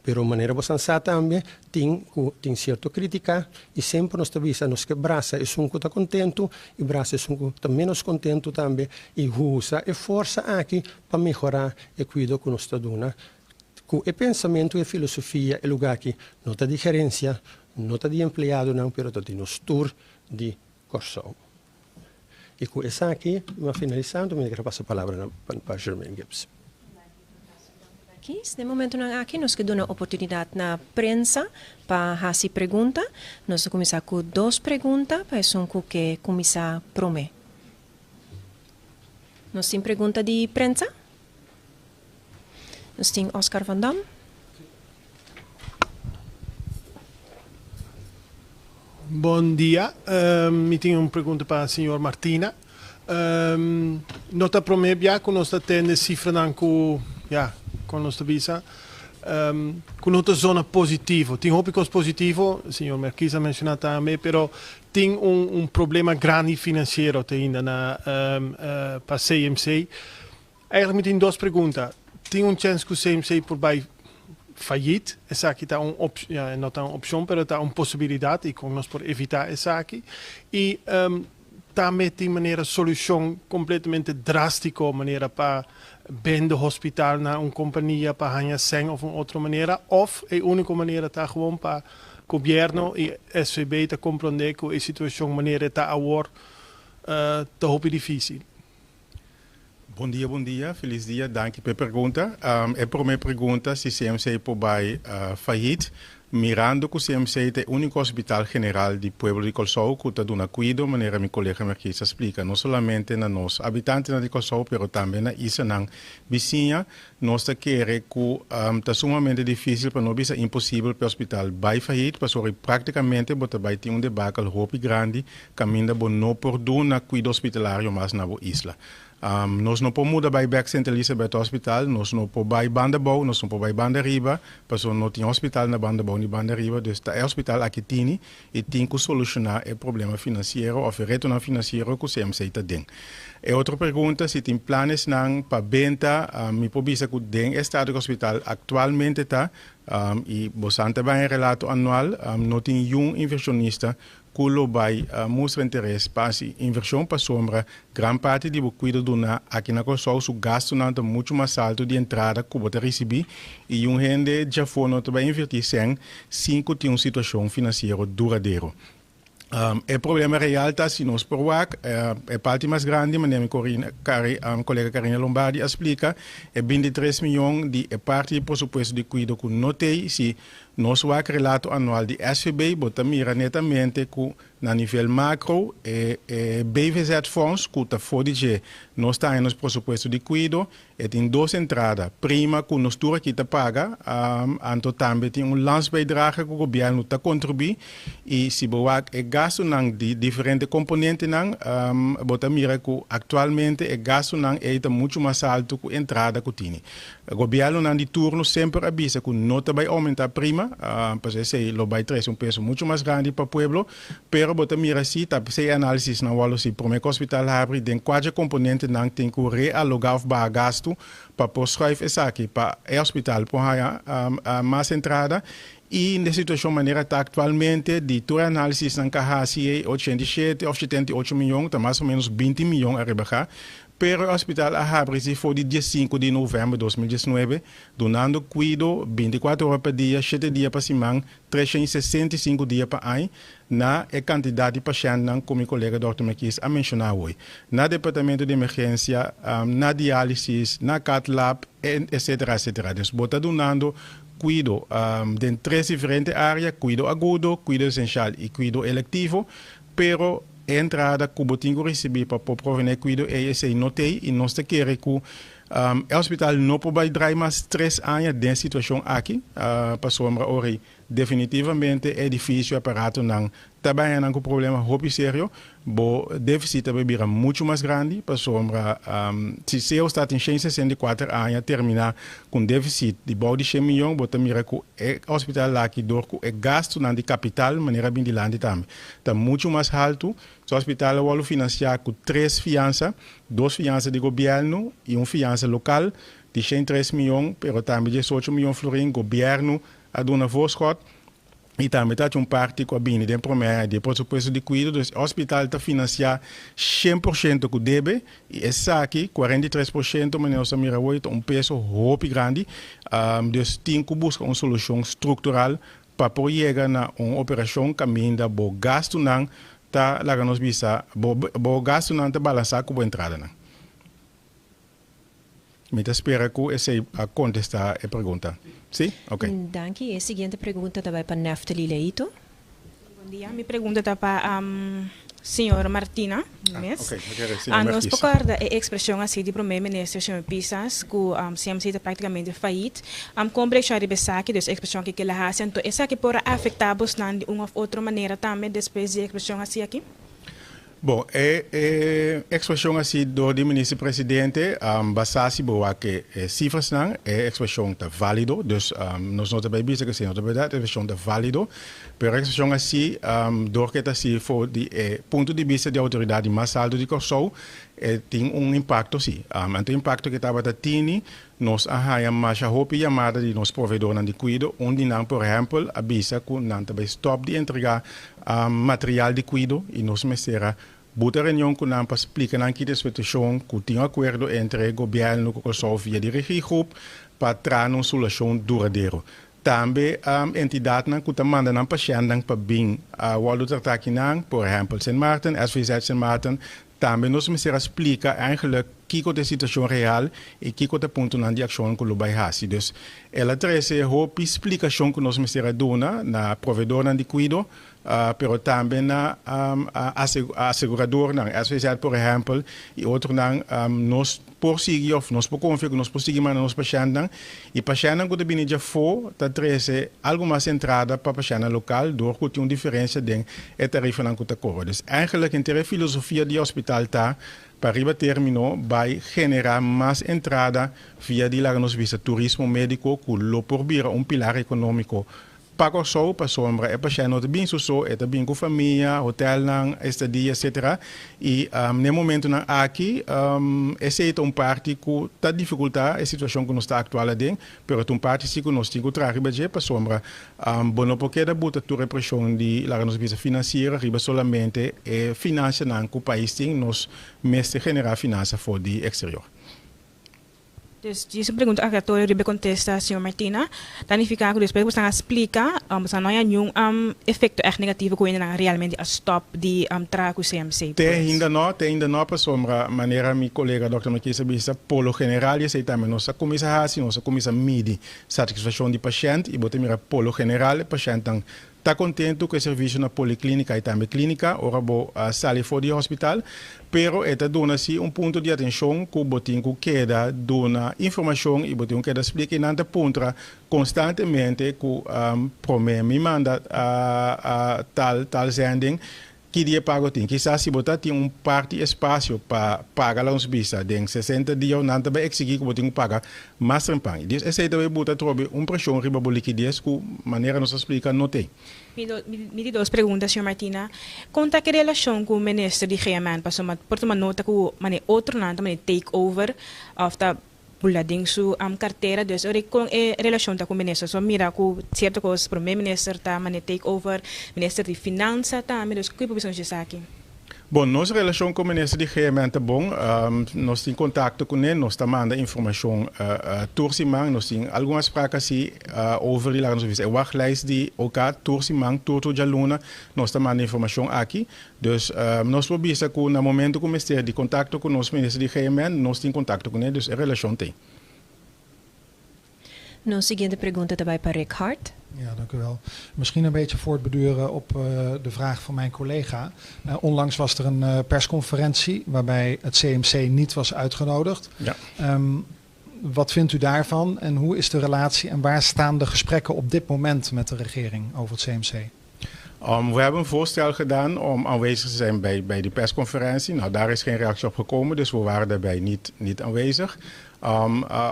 Pero manera bo san sa tambe tin ku tin sierto kritika i semper nos ta bisa nos ke brasa esun ku ta kontentu i brasa esun ku ta ménos kontentu tambe i usa e forsa aki pa mehorá e kuido ku nos ta duna. Ku e pensamentu i e filosofia e lugá aki no ta di gerensia, no ta di empleadonan pero ta di nos tur di Kòrsou. I ku esaki mi a finalisá, anto mi ta kere pasa palabra na pa Jermaine Gibbs. Aki, den momentonan aki nos ke duna oportunidat na prensa pa hasi pregunta. Nos ta kuminsá ku dos pregunta pa esun ku ke kuminsá promé. Nos tin pregunta di prensa? Nos tin Oscar van Dam. Bon dia. Mi tin un pregunta pa señor Martina. No ta prome bia ku nos ta tende sifranan ku, ya, kon nos ta bisa, ku no ta zona positivo. Tin hopi kos positivo, señor Merkies a menshoná tambe, pero tin un problema grandi finansiero te ainda na pa CMC. Eigenlijk mi tin dos pregunta. Tin un chèns ku CMC por bai fayit? Esaki ta un op, ja, no ta un opshon, pero ta un posibilidat i kon nos por evitá esaki? I tambe tin manera solushon kompletamente drástiko, manera pa bende hospital na un kompania pa haña sèn òf un otro manera? Òf e úniko manera ta gewoon pa gobièrnu i SVB ta komprondé ku e situashon manera e ta awor ta hopi difísil? Bon dia, bon dia. Felis dia. Danki pa e pregunta. E prome pregunta si CMC por bai fayit. Mirando ku CMC ta e úniko hospital general di pueblo di Kòrsou ku ta duna kuido, manera mi kolega Merkis a splika, no solamente na nos habitantenan di Kòrsou pero tambe na islanan bisiña, nos ta kere ku ta sumamente difísil, pa no bisa imposibel, pa e hospital bai fayit pasobra práktikamente bo ta bai tin un debakel hopi grandi kaminda bo no por duna kuido hospitalario mas na bo isla. Nos no por muda bai bek Sint Elisabeth Hospital, nos no por bai banda bou, nos no por bai banda riba, pasobra no tin hospital na banda bou ni banda riba, dus ta e hospital aki tini i tin ku solushoná e problema finansiero òf e retonan finansiero ku CMC ta den. E otro pregunta si tin planesnan pa benta, mi por bisa ku den e estado ku hospital aktualmente ta, i bosan ta bai e relato anual, no tin yun invershonista ku lo bai mustra interes pa hasi invershon pasobra gran parti di bo kuido duna aki na Kòrsou su gastunan ta muchu mas altu di entrada ku bo ta risibí i un hende djafó no ta bai invertí sèn sin ku tin un situashon finansiero duradero. E problema real ta si nos por wak e parti mas grandi manera mi kolega Carina Lombardi a splika e 23 mion di e parti di presupuesto di kuido ku no t'ei si Nos wak relato anual di SVB bo ta mira netamente ku na nivel makro e e BVZ fonds ku ta for di dje nos ta haña nos presupuesto di kuido e tin dos entrada, prima ku nos tur aki ta paga anto tambe tin un landsbijdrage ku gobièrnu ta kontribuí i si bo wak e gastunan di diferente komponentenan bo ta mira ku aktualmente e gastunan ei ta muchu mas altu ku entrada ku tini. Gobièrnunan di turno semper a bisa ku no ta bai oumentá prima, pasobra esei lo bai trese un peso muchu mas grandi pa pueblo, pero bo ta mira si ta p'esei e análisisnan wòrdu si promé ku hospital habri den kua dje komponentenan tin ku realogá òf baha gastu pa por schuif esaki pa e hospital por haña mas entrada. I den situashon manera ta aktualmente, di tur análisisnan ku a hasi, 87 òf 78 mion, ta mas o ménos 20 mion a rebahá. Pero e hospital a habri for di dia 5 di novèmber di 2019, dunando kuido 24 ora pa dia, 7 dia pa siman, 365 dia pa aña, na e kantidat di pashènt ku mi kolega Dr. Merkies a menshoná awe. Na departamento di emergensia, na diálisis, na cath lab, etc. Etc. Dus bo ta dunando kuido den tres diferente área, kuido agudo, kuido esensial i kuido elektivo, pero entrada ku bo tin ku risibí pa proveé kuido esei no tin i nos ta kere ku e hospital no por bai mas 3 aña den e situashon aki, pasobra ora definitivamente edifisio, aparatonan tambe nan ku problema hopi serio, bo défisit tambe bira muchu mas grandi, pasobra si SEO ta den 164 aña terminá ku défisit di bou di 100 mion, bo ta mira ku e hospital aki dor ku e gastonan di kapital manera bin dilanti tambe ta muchu mas haltu. E hospital a finansiá ku tres fiansa, dos fiansa di gobièrnu i un fiansa lokal di 103 mion, pero tambe 18 mion florin gobièrnu a duna voorschot i tambe ta un parti ku a bini den promé di presupuesto di kuido. Dus hospital ta finansiá 100% ku debe i esaki 43%, manera nos mira, ta un peso hopi grandi. Dus tin ku buska un solushon struktural pa por yega na un operashon kaminda bo gastonan ta, laga nos bisa, bo gastonan ta balansá ku bo entradanan. Mi ta spera ku esei a kontestá e pregunta. Si? Ok. Danki. E siguiente pregunta tambe pa Neftali Leito. Bon dia. Mi pregunta ta pa señor Martina. Ah, Mes. Ok, señor Ah, nos Marquis. rekordá e ekspreshon asina di promé minister señor Pisas ku CMC ta práktikamente failliet. Kon reakshon riba esaki, dus ekspreshon ku el a hasi. Anto, esaki por afektá nan di un òf otro manera tambe despues di ekspreshon asina aki? Bon, e ekspreshon asina dor di minister presidente, basá si bo wak e sifranan, e ekspreshon ta válido, dus nos no ta bai bisa ku esei no ta berdat, e ekspreshon ta válido, pero e ekspreshon asina, dor ku ta asina for di e punto di bista di outoridat mas haltu di Kòrsou, tin un impakto si. Anto impakto ku tabata tini, nos a haña masha hopi yamada di nos proveedornan di kuido, un di nan, por ehèmpel, a bisa ku nan ta bai stòp di entregá material di kuido i nos mester a buta reunion ku nan pa splika nan ki e situashon, ku tin un akuerdo entre gobièrnu ku Kòrsou via di regiegroep pa traha un solushon duradero. Tambe entidatnan ku ta manda nan pashèntnan pa bin wòrdu tratá akinan, por ehèmpel Sint Maarten, SVZ Sint Maarten, tambe nos mester a splika eigenlijk kiko ta e situashon real i kiko ta e puntonan di akshon ku lo bai hasi. Dus el a trese hopi splikashon ku nos mester a duna na proveedornan di kuido, pero tambe na aseguradornan, SVZ por ehèmpel, i otronan. Nos por sigui òf nos por konfia ku nos por sigui manda nos pashèntnan i pashèntnan ku ta bini djafó ta trese algu mas entrada pa pashèntnan lokal dor ku tin un diferensia den e tarifanan ku ta kobra. Dus eigenlijk henter e filosofia di hospital ta pa riba término bai generá mas entrada via di, laga nos bisa, turismo médiko ku lo por bira un pilar ekonómiko pa Kòrsou, pasobra e pashènt no ta bin su so, e ta bin ku famia, hotelnan, estadia, etc. I na momentonan aki, esei ta un parti ku ta difikultá e situashon ku nos ta aktual aden, pero ta un parti si ku nos tin ku traha riba dje, pasobra bo no por keda buta tur e preshon di, laga nos bisa, finansiero riba solamente e finansianan ku pais tin, nos mester generá finansa for di eksterior. Dus e pregunta aklaratorio riba kontesta, señor Martina, ta nifiká ku despues ku a splika, no tin ningun efekto echt negativo ku nan realmente a stòp di traha ku CMC? Te ainda no, te ainda no, pasobra manera mi kolega Dr. Marquis a bisa, por lo general, esei tambe nos a kuminsá hasi, nos a kuminsá midi satisfakshon di pashènt i bo ta mira por lo general pashèntnan ta kontentu ku e servisio na poliklínika i tambe klínika, ora bo sali for di hospital, pero e ta duna si un punto di atenshon ku bo tin ku keda duna informashon i bo tin ku keda splika i nan ta puntra konstantemente ku promé mi manda tal zending, ki dia pago tin. Kisas si bo ta tin un parti espasio pa paga, laga nos bisa, den 60 dia, nan ta bai eksigí ku bo tin ku paga mas trempan. Dus esei ta bai buta trobe un preshon riba bo likides ku manera nos a splika no tin. Mi di dos pregunta, señor Martina. Kon ta e relashon ku minister di GMN? Pasobra por tuma nota ku mane otronan ta mane take over òf ta. bula den su cartera. Dus ora con e relacion ta cu minister? So mira cu cierto cos prome minister ta mane take over, minister di Finansa tambe, dus kico por bisa aki? Bon, nos relacion cu minister di GMN ta bon. Nos tin contacto cu ne, nos ta manda informacion tur siman, nos tin algun afspraak asina over di, laten we zeggen, wachtlijst di OK, tur siman, tur dialuna, nos ta manda informacion aki. Dus nos por bisa cu na momento cu minister di contacto cu nos minister di GMN, nos tin contacto cu ne, dus e relacion tin. Nos siguiente pregunta tambe pa Rick Hart. Ja, dank u wel. Misschien een beetje voortbeduren op de vraag van mijn collega. Onlangs was er een persconferentie waarbij het CMC niet was uitgenodigd. Ja. Wat vindt u daarvan en hoe is de relatie en waar staan de gesprekken op dit moment met de regering over het CMC? We hebben een voorstel gedaan om aanwezig te zijn bij die persconferentie. Nou, daar is geen reactie op gekomen, dus we waren daarbij niet aanwezig.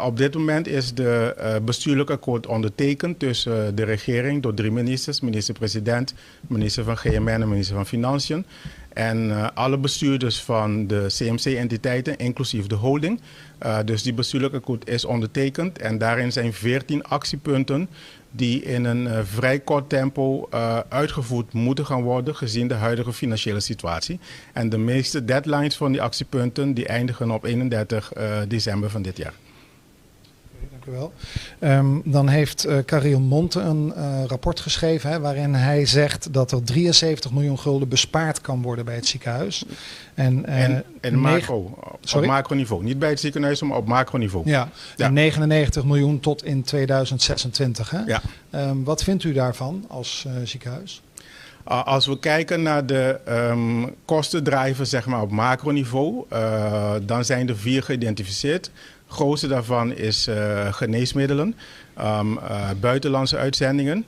Op dit moment is de bestuurlijk akkoord ondertekend tussen de regering door drie ministers: minister-president, minister van GMN en minister van Financiën. En alle bestuurders van de CMC-entiteiten, inclusief de holding. Dus die bestuurlijk akkoord is ondertekend en daarin zijn 14 actiepunten die in een vrij kort tempo uitgevoerd moeten gaan worden gezien de huidige financiële situatie. En de meeste deadlines van die actiepunten, die eindigen op 31 december van dit jaar. Dank u wel. Dan heeft Cariel Monte een rapport geschreven, hè, waarin hij zegt dat er 73 miljoen gulden bespaard kan worden bij het ziekenhuis. En macro, op macroniveau. Niet bij het ziekenhuis, maar op macroniveau. Ja, en 99 miljoen tot in 2026. Hè? Ja. Wat vindt u daarvan als ziekenhuis? Als we kijken naar de kostendrijvers, zeg maar, op macroniveau, dan zijn er vier geïdentificeerd. Het grootste daarvan is geneesmiddelen, buitenlandse uitzendingen,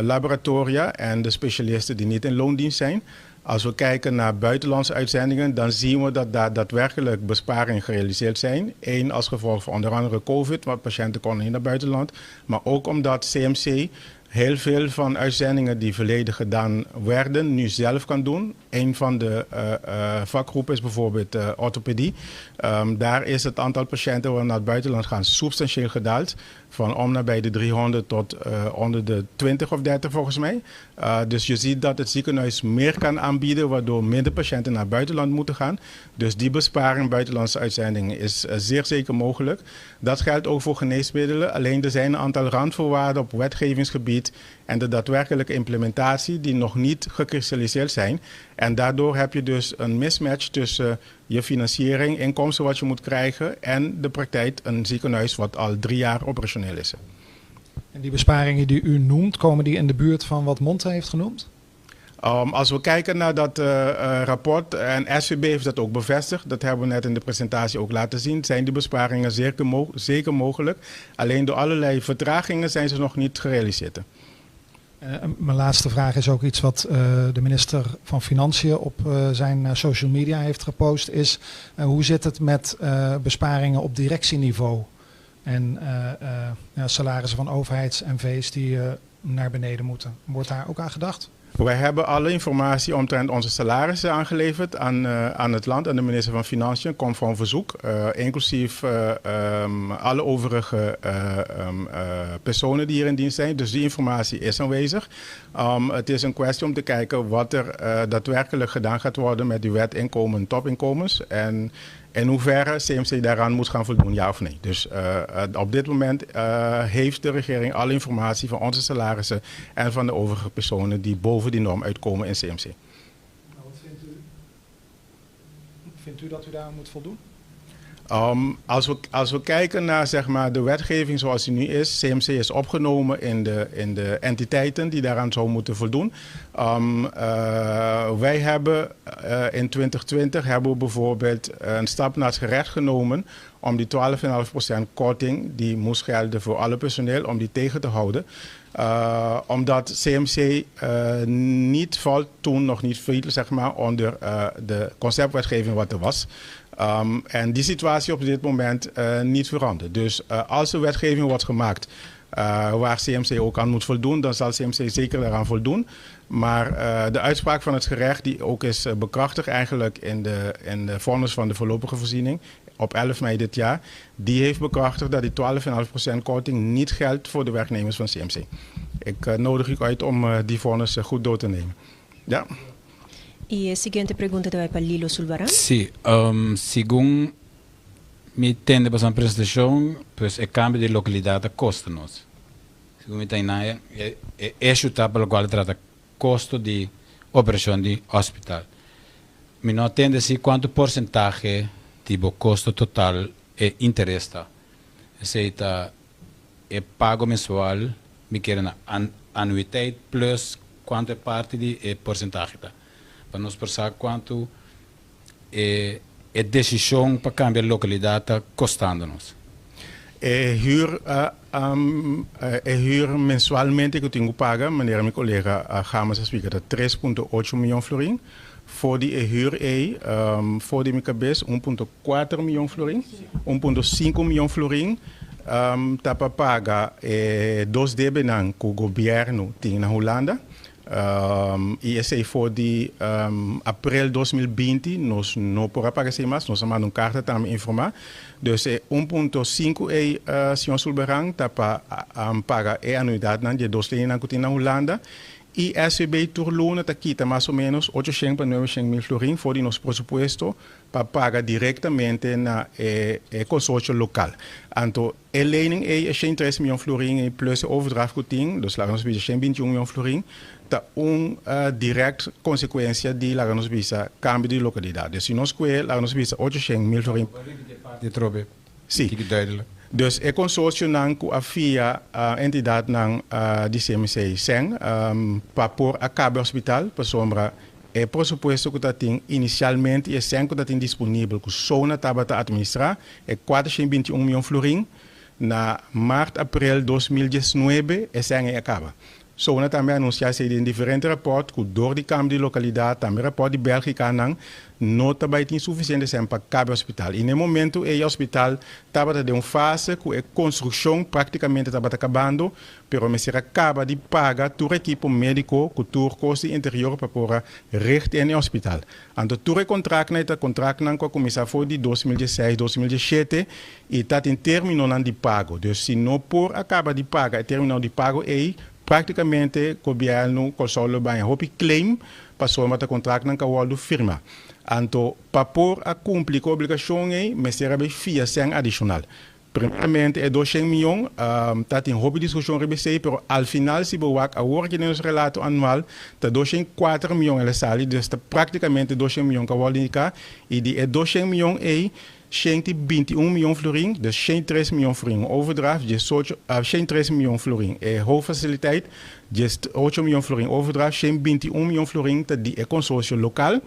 laboratoria en de specialisten die niet in loondienst zijn. Als we kijken naar buitenlandse uitzendingen, dan zien we dat daar daadwerkelijk besparingen gerealiseerd zijn. Eén, als gevolg van onder andere COVID, want patiënten konden niet naar het buitenland. Maar ook omdat CMC heel veel van uitzendingen die verleden gedaan werden, nu zelf kan doen. Een van de vakgroepen is bijvoorbeeld orthopedie. Daar is het aantal patiënten die naar het buitenland gaan substantieel gedaald. Van om nabij de 300 tot onder de 20 of 30 volgens mij. Dus je ziet dat het ziekenhuis meer kan aanbieden, waardoor minder patiënten naar het buitenland moeten gaan. Dus die besparing buitenlandse uitzendingen is zeer zeker mogelijk. Dat geldt ook voor geneesmiddelen. Alleen er zijn een aantal randvoorwaarden op wetgevingsgebied en de daadwerkelijke implementatie die nog niet gekristalliseerd zijn. En daardoor heb je dus een mismatch tussen je financiering, inkomsten wat je moet krijgen en de praktijk, een ziekenhuis wat al 3 jaar operationeel is. En die besparingen die u noemt, komen die in de buurt van wat Monte heeft genoemd? Als we kijken naar dat rapport, en SVB heeft dat ook bevestigd, dat hebben we net in de presentatie ook laten zien, zijn die besparingen zeker mogelijk. Alleen door allerlei vertragingen zijn ze nog niet gerealiseerd. Mijn laatste vraag is ook iets wat de minister van Financiën op zijn social media heeft gepost. Is hoe zit het met besparingen op directieniveau? En ja, salarissen van overheids-NV's die naar beneden moeten. Wordt daar ook aan gedacht? Wij hebben alle informatie omtrent onze salarissen aangeleverd aan het land, aan de minister van Financiën, conform verzoek. Inclusief alle overige personen die hier in dienst zijn. Dus die informatie is aanwezig. Het is een kwestie om te kijken wat er daadwerkelijk gedaan gaat worden met die wet inkomen en topinkomens. En in hoeverre CMC daaraan moet gaan voldoen, ja of nee. Dus op dit moment heeft de regering alle informatie van onze salarissen en van de overige personen die boven die norm uitkomen in CMC. Nou, wat vindt u? Vindt u dat u daar moet voldoen? Als we kijken naar, zeg maar, de wetgeving zoals die nu is, CMC is opgenomen in de entiteiten die daaraan zou moeten voldoen. Wij hebben in 2020 hebben we bijvoorbeeld een stap naar het gerecht genomen om die 12,5% korting die moest gelden voor alle personeel, om die tegen te houden. Omdat CMC niet valt, toen nog niet viel, zeg maar, onder de conceptwetgeving wat er was. En die situatie op dit moment niet veranderd. Dus als er wetgeving wordt gemaakt waar CMC ook aan moet voldoen, dan zal CMC zeker daaraan voldoen. Maar de uitspraak van het gerecht, die ook is bekrachtigd eigenlijk in de vonnis van de voorlopige voorziening, op 11 mei dit jaar, die heeft bekrachtigd dat die 12,5% korting niet geldt voor de werknemers van CMC. Ik nodig u uit om die vonnis goed door te nemen. Ja. E siguiente pregunta ta pa Lilo Sulbaran. Si, segun mi a tende pa e presentashon, pues e kambio di lokalidat ta kosta nos. Segun mi ta e issue ta pa lokual trata kosto di operashon di hospital. Mi no a tende si kuantu porsentahe di kosto total e interes ta. Esei ta e pago mensual, mi ke na anuïteit plus kuantu e parti di e porsentahe ta. Pa nos pensa kuantu e desishon pa kambia lokalidat ta kostando nos. E huur mensualmente ku tin ku paga, manera mi kolega Gamas a splika, 3,8 mion florin. For di e huur e, for di mi kabes, 1,4 mion florin, 1,5 mion florin, ta pa paga dos debenan ku gobièrnu tin na Hulanda. I esei for di aprel 2020, nos no por paga mas, nos a manda un karta tambe informá. Dus 1,5 e, señor Sulberan, ta pa paga e anuidat di dos leningen ku tin na Hulanda. I SVB tur luna ta kita mas o ménos 800 pa 900 mil florin for di nos presupuesto pa paga direktamente na e konsorsio lokal. Anto, e lening e 103 mion florin i plus e overdracht ku tin, dus laga nos bisa 121 mion florin, ta un direct konsekuensia di, laga nos bisa, kambio di lokalidat. Dus si nos kue, laga nos bisa 800 mil florin. Di trobe. Si. Duidelijk. Dus e konsorsio nan ku a fia entidat nan di CMC sèn pa por a kaba hospital, pasombra e presupuesto ku tatin inisialmente e sèn ku tatin disponibel ku SONA tabata administrá e 421 mion florin, na mart aprel 2019 e sèn a kaba. SONA tambe a anunsiá den diferente rapport ku dor di kambio di lokalidat, tambe rapport di Bélgika nan no tambe tin sufisiente sèn pa kaba hospital. I na e momento e hospital tabata den un fase ku e konstrukshon práktikamente tabata kabando, pero mester a kaba di paga tur ekipo médiko ku tur kos di interior pa por richt in e hospital. Anto tur e kontrakt nan ta kontrakt nan ku a kuminsá for di 2016, 2017 i ta tin término nan di pago. Dus si no por a kaba di paga e término di pago ei, práktikamente gobièrnu Kòrsou lo bai hopi claim pasobra ta kontrakt nan ku a wòrdu firmá. Anto pa por a kumpli ku obligashon ei, mester a fia sèn adishonal. Primeramente e 200 mion, ta tin hopi diskushon riba esei, pero al final si bo wak awor ku den nos relato anual, ta 204 mion el a sali, dus ta práktikamente 200 mion ku a wòrdu indiká, i di e 200 mion ei, 121 mion florin, dus 103 mion florin overdracht, 18, 103 mion florin e hoofdfaciliteit, 8 mion florin overdracht, 121 mion florin ta di e konsorsio lokal.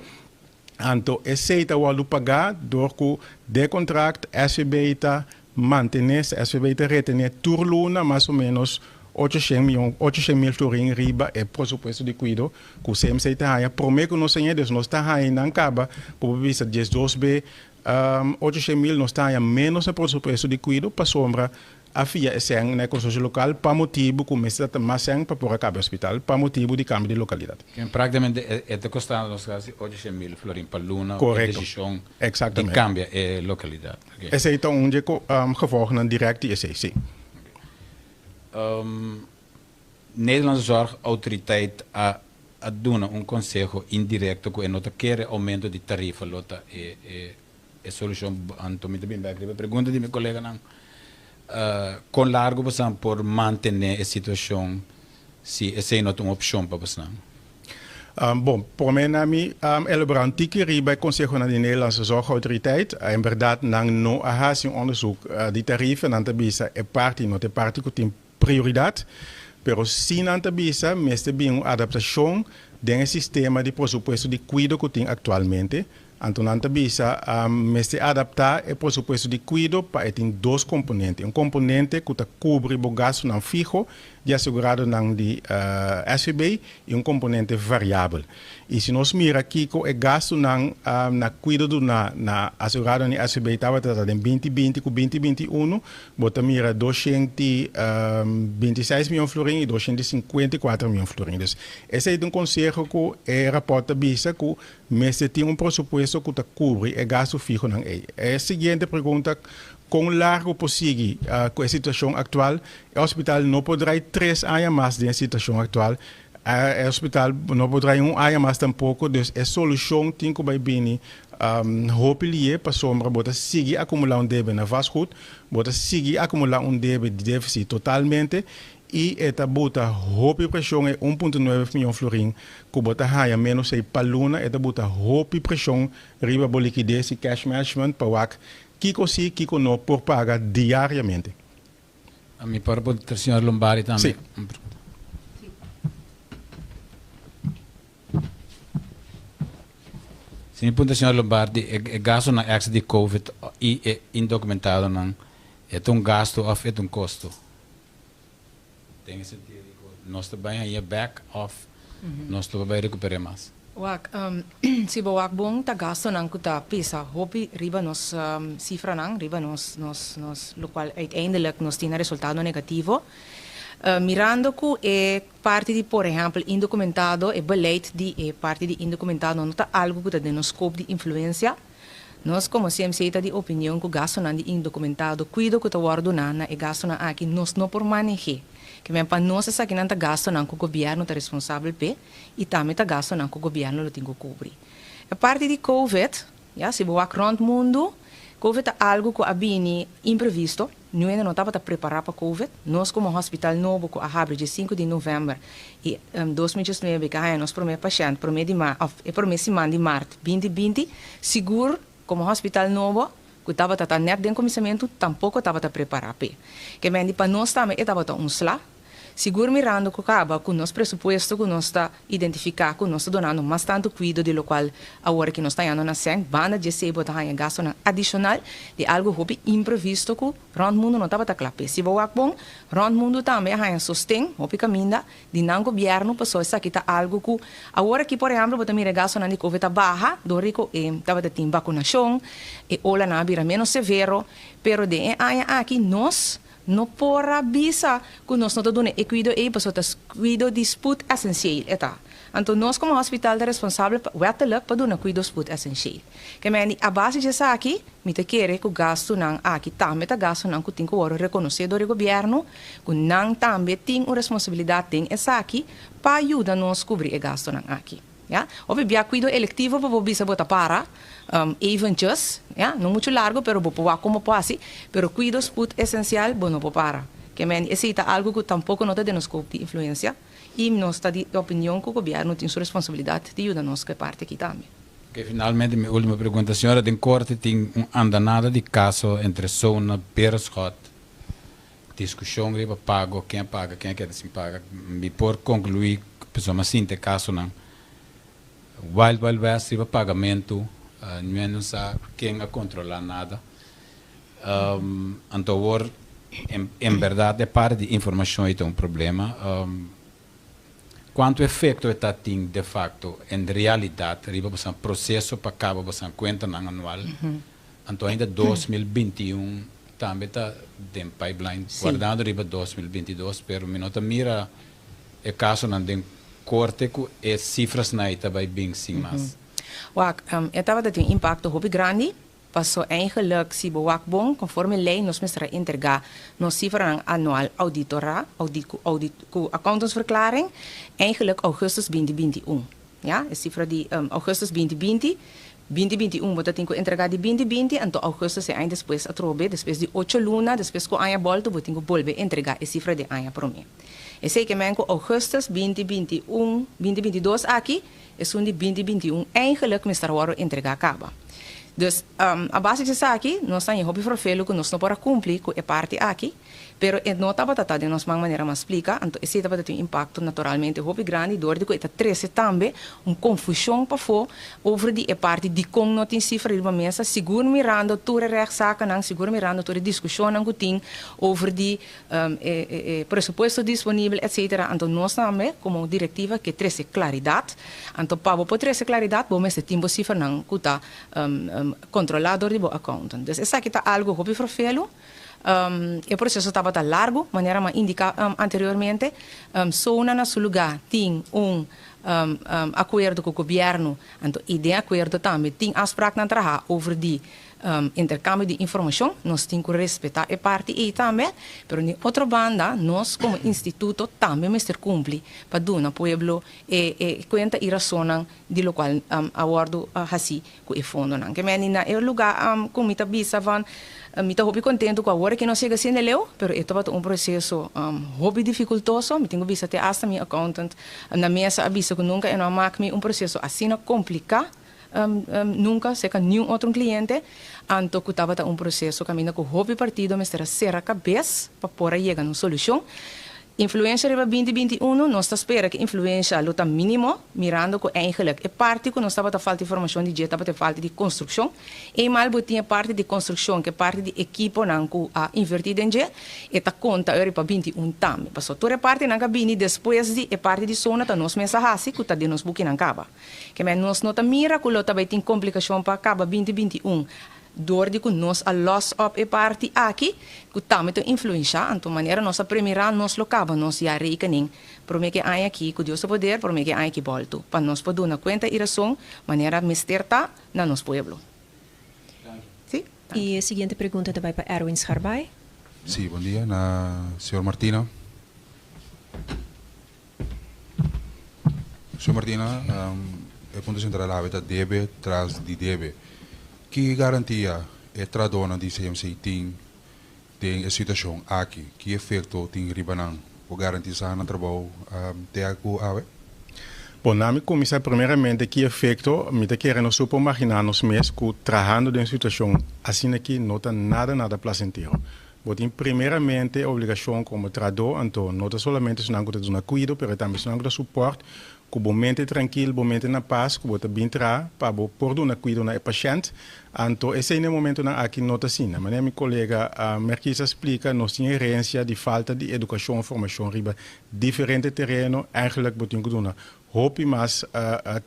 Anto esei ta wòrdu pagá dor ku den kontrakt SVB ta mantené, SVB ta retené tur luna mas o ménos 800 mion, 800 mil florin riba e presupuesto di kuido ku CMC ta haña. Promé ku nos haña, dus nos ta haña nan kaba, por bisa 12 B, 800 mil nos ta haña ménos e presupuesto di kuido pasombra a fia sèn na konsorsio lokal pa motibu ku mester ta mas sèn pa por a kaba hospital, pa motibu di kambio di lokalidat. Ku práktikamente e ta kostando nos kasi 800 mil florin pa luna. Korekto. Desishon Exactamente. di kambia e lokalidat. Okay. Esei ta un di gevolgen direct di esei, si. Nederlandse Zorgautoriteit a duna un konseho indirekto ku e no ta kere oumento di tarifa lo ta e solushon. Anto mi tambe bai pregunta di mi koleganan kon largu boso por mantené e situashon si esei no ta un opshon pa boso? Bon, pa mi, elaborá un tiki riba konseho di Nederlandse Zorgautoriteit. En berdat, nan no a hasi un onderzoek di tarifa, nan ta bisa e parti, no ta e parti ku tin prioridat, pero si nan ta bisa, mester bin un adaptashon den e sistema di presupuesto di kuido ku tin aktualmente. Anto nan ta bisa, mester adaptá e presupuesto di kuido pa e tin dos komponente. Un komponente ku ta kubri bo gastonan fiho di aseguradonan di SVB i un komponente variabel. I si nos mira kiko e gastonan na kuido na asegurado di SVB tabata den 2020 ku 2021, bo ta mira 226 mion florin i 254 mion florin. Dus esei ta un konseho ku e rapport ta bisa ku mester tin un presupuesto. ingreso ku ta kubri e gastu fihonan ei. E siguiente pregunta, kon largu por sigui ku e situashon aktual? E hospital no por drai 3 aña mas den e situashon aktual. E hospital no por drai un aña mas tampoko, dus e solushon tin ku bai bini hopi lihe, pasobra bo ta sigui akumulá un debe na vastgoed, bo ta sigui akumulá un debe di défisit totalmente i e ta buta hopi preshon. E 1,9 mion florin ku bo ta haña menos ei pa luna, e ta buta hopi preshon riba bo likides i cash management pa wak kiko si, kiko no por paga diariamente. Mi por puntra señor Lombardi tambe. Si. Si mi puntra señor Lombardi, e gastonan extra di COVID i e indokumentadonan, e ta un gasto òf e ta un kosto? Den e sentido di ku nos ta bai haña bèk òf nos ta bai rekuperá mas? Wak, si bo wak bon, ta gastonan ku ta pesa hopi riba nos sifranan, riba nos lokual uiteindelijk nos tin resultado negativo. Mirando ku e parti di, por ehèmpel, indokumentado, e beleid di e parti di indokumentado no ta algu ku ta den nos scope di influensia. Nos komo CMC ta di opinion ku gastonan di indokumentado, kuido ku ta wòrdu na e gastonan aki, nos no por maneh'é. Ke men pa nos esakinan ta gastonan ku gobièrnu ta responsabel p'e i tambe ta gastonan ku gobièrnu lo tin ku kubri. E parti di COVID, ya, si bo wak rònt mundu, COVID ta algu ku a bini imprevisto. Niun no tabata prepará pa COVID. Nos komo hospital nobo ku a habri dia 5 di novèmber i 2019 ku a haña nos promé pashènt promé di ma òf e promé siman di mart 2020, sigur komo hospital nobo ku tabata ta nèt den kuminsamentu tampoko tabata prepará p'e. Ke men di pa nos tambe e tabata un sla. Sigur mirando ku kaba ku nos presupuesto ku nos ta identifiká ku nos ta donando mas tantu kuido di lokual awor ku nos ta hañando na sèn, banda di esei bo ta haña gastonan adishonal di algu hopi imprevisto ku rònt mundu no tabata kla p'e. Si bo wak bon, rònt mundu tambe a haña sosten hopi kaminda di nan gobièrnu, pasobra esaki ta algu ku awor aki, por ehèmpel, bo ta mira e gastonan di covid ta baha dor di ku e tabata tin bakunashon, e olanan a bira ménos severo, pero den e aña aki nos no por a bisa ku nos no ta duna e kuido ei, pasobra ta kuido di spoed esensieel e ta. Anto nos komo hospital ta responsabel wettelijk pa duna kuido spoed esensieel. Ke men di a base di esaki, mi ta kere ku gastunan aki tambe ta gastunan ku tin ku wòrdu rekonosé dor di gobièrnu, ku nan tambe tin un responsabilidat den esaki pa yuda nos kubri e gastunan aki. Ja? Of bia kuido elektivo pa bo bisa bo ta para eventjes, ja, no muchu largu, pero bo por wak komo por hasi, pero kuido spoed esensial bo no por para. Ke men esei ta algu ku tampoko no ta den nos scope di influensia i nos ta di opinion ku gobièrnu tin su responsabilidat di yuda nos ku e parti aki tambe. Ok, finalmente mi último pregunta. Señora, den korte tin un andanada di kaso entre Sona, Beerschot, diskushon riba pago, ken paga, ken keda sin paga. Mi por konkluí, pasobra sinti kasonan Wild Wild West riba pagamentu, niun no sa ken a kontrolá nada. Anto awor, en berdat e parti di informashon ei ta un problema. Kuantu efekto e ta tin de facto en realidat riba boso proseso pa kaba boso kuentanan anual? Anto ainda 2021 tambe ta den pipeline, guardando riba 2022, pero mi no ta mira e kasonan den korte ku e sifranan ei ta bai bin sin mas. Wak, e tabata tin un impakto hopi grandi, paso eigenlijk si bo wak bon, konforme lei nos mester a entregá nos sifranan anual auditorá, audit ku audit ku accountantsverklaring, eigenlijk augustus 2021. Ja, e sifra di augustus 2020, 2021 bo ta tin ku entregá di 2020, anto augustus e aña despues atrobe, despues di 8 luna, despues ku aña bolto, bo tin ku bolbe entregá e sifra di aña promé. Esei ke men ku augustus 2021, 2022 aki, esun di 2021 eigenlijk mester wòrdu entregá kaba. Dus a base di esaki, nos ta hopi vervelu ku nos no por a kumpli ku e parti aki, pero e no tabata ta den nos man manera m'a splika, anto esei tabata tin un impakto naturalmente hopi grandi, dor di ku e ta trese tambe un konfushon pafó over di e parti di kon no tin sifra riba mesa, sigur mirando tur e rechtszakennan, sigur mirando tur e diskushonnan ku tin over di e presupuesto disponibel, etc. Anto nos tambe, komo direktiva, ke trese klaridat. Anto pa bo por trese klaridat, bo mester tin bo sifranan ku ta kontrolá dor di bo accountant. Dus esaki ta algu hopi vervelu. E proseso tabata largu, manera m'a indiká anteriormente. Sona na su lugá tin un Akuerdo ku gobièrnu, anto i den akuerdo tambe tin afspraaknan traha over di interkambio di informashon, nos tin ku respetá e parti ei tambe, pero di otro banda nos komo instituto tambe mester kumpli pa duna pueblo e e kuenta i rasonnan di lokual a wòrdu hasí ku e fondonan. Ke meni na e lugá ku mi ta bisa van mi ta hopi kontentu ku awor aki nos yega asina leu, pero e tabata un proseso hopi difikultoso. Mi tin ku bisa te asta mi accountant na mesa a bisa ku nunka e no a mak mi un proseso asina kompliká nunka serka niun otro kliente. Anto ku tabata un proseso kaminda ku hopi partido mester a sera kabes pa por a yega na un solushon. Influensha riba 2021, nos ta spera ku influensha lo ta mínimo, mirando ku eigenlijk e parti ku nos tabata falta informashon di dje tabata e falta di konstrukshon. Eenmaal bo tin e parti di konstrukshon ku e parti di ekiponan ku a invertí den dje, e ta konta ori pa 21 tambe. Pasobra tur e partinan ku a bini despues di e parti di sona ta nos mes a hasi ku ta den nos bukinan kaba. Ke men nos no ta mira ku lo ta bai tin komplikashon pa kaba 2021. Dor di ku nos a lòs òp e parti aki, ku tambe ta influenshá, anto manera nos a premirá nos lo kaba nos ya rekening promé ku e aña aki, ku Dios su poder, promé ku e aña aki bòltu, pa nos por duna kuenta i rason manera mester ta na nos pueblo. Sí, danki. I e siguiente pregunta ta bai pa Erwin Scharbaai. Sí, bon dia na señor Martina. Señor Martina, e punto central awe ta debe tras di debe. Ki garantia e trahadornan di CMC tin den e situacion aki? Ki efecto tin riba nan? Por garantisa nan trabou te cu awe? Bon, na mi cuminsa primeramente ki efecto, mi ta kere nos por imagina nos mes cu trahando den un situacion asina aki no ta nada nada placentero. Bo tin primeramente obligashon komo trahadó, anto no ta solamente esnan ku ta duna kuido, pero tambe esnan ku ta supòrt, ku bo mente trankil, bo mente na pas, ku bo ta bin traha pa bo por duna kuido na e pashènt. Anto esei na e momentonan aki no ta asina. Manera mi kolega Merkis a splika, nos tin herensia di falta di edukashon o formashon riba diferente tereno. Eigenlijk bo tin ku duna hopi mas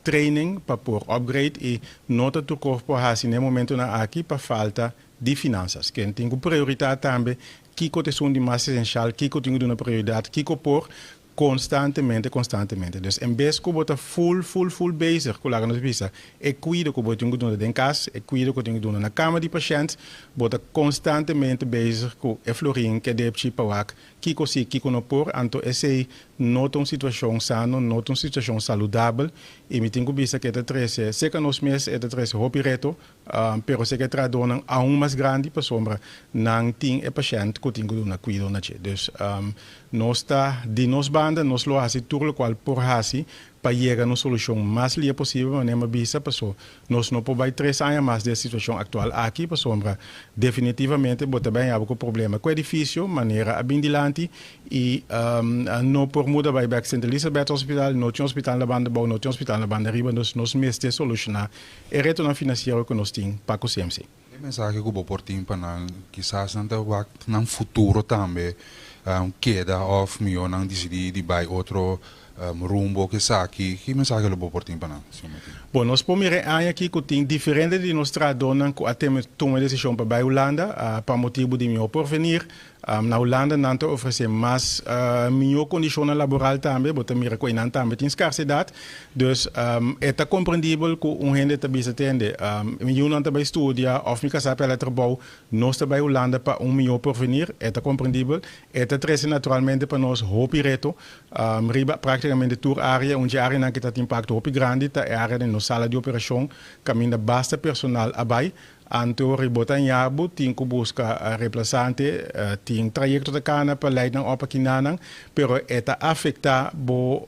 training pa por upgrade i no ta tur kos por hasi na e momentonan aki pa falta di finansas. Ken tin ku prioritá tambe kiko ta esun di mas esenshal, kiko tin ku duna prioridat, kiko por konstantemente, konstantemente. Dus en bes ku bo ta ful, ful, ful bezig ku laga nos bisa e kuido ku bo tin ku duna den kas, e kuido ku tin ku duna na kama di pashènt, bo ta konstantemente bezig ku e florin, ke depchi pa wak Kiko si, kiko no por, anto esei no ta un situashon sano, no ta un situashon saludabel i mi tin ku bisa ku e ta trese, serka nos mes e ta trese hopi reto, pero serka e trahadónan aun mas grandi pasobra nan tin e pashènt ku tin ku duna kuido na dje. Dus nos ta di nos banda nos lo hasi tur lokual por hasi pa yega na un solushon mas lia posibel, manera mi a bisa, paso nos no por bai tres aña mas den e situashon aktual aki, pasobra definitivamente bo ta bai haña bo ku problema ku edifisio, manera a bin dilanti, i no por muda bai bèk Sint Elisabeth Hospital, no tin hospital na banda abou, no tin hospital na banda ariba, dus nos mester solushoná e retonan finansiero ku nos tin pa ku CMC. E mensahe ku bo por tin pa nan, kisas nan ta wak nan futuro tambe keda òf mihó nan disidí di bai otro rumbo ku esaki, ki mensahe lo bo por tin pa nan, señor Martin? Bon, nos por mira e aña aki ku tin diferente di nos trahadónan ku a teme tuma e desishon pa bai Hulanda pa motibu di mihó porvenir. Na Hulanda nan ta ofresé mas mihó kondishonnan laboral tambe, bo ta mira ku einan tambe tin skarsedat. Dus e ta komprendibel ku un hende ta bisa tende, mi yunan ta bai studia òf mi kasá pèrdè trabou, nos ta bai Hulanda pa un mihó porvenir, e ta komprendibel. E ta trese naturalmente pa nos hopi reto riba práktikamente tur área. Un dje áreanan ku ta tin impakto hopi grandi ta e área den nos sala di operashon kaminda basta personal a bai. Anto riba ta ñabu tin ku buska replasante, tin trayekto ta kana pa leidnan òp akinanan, pero e ta afektá bo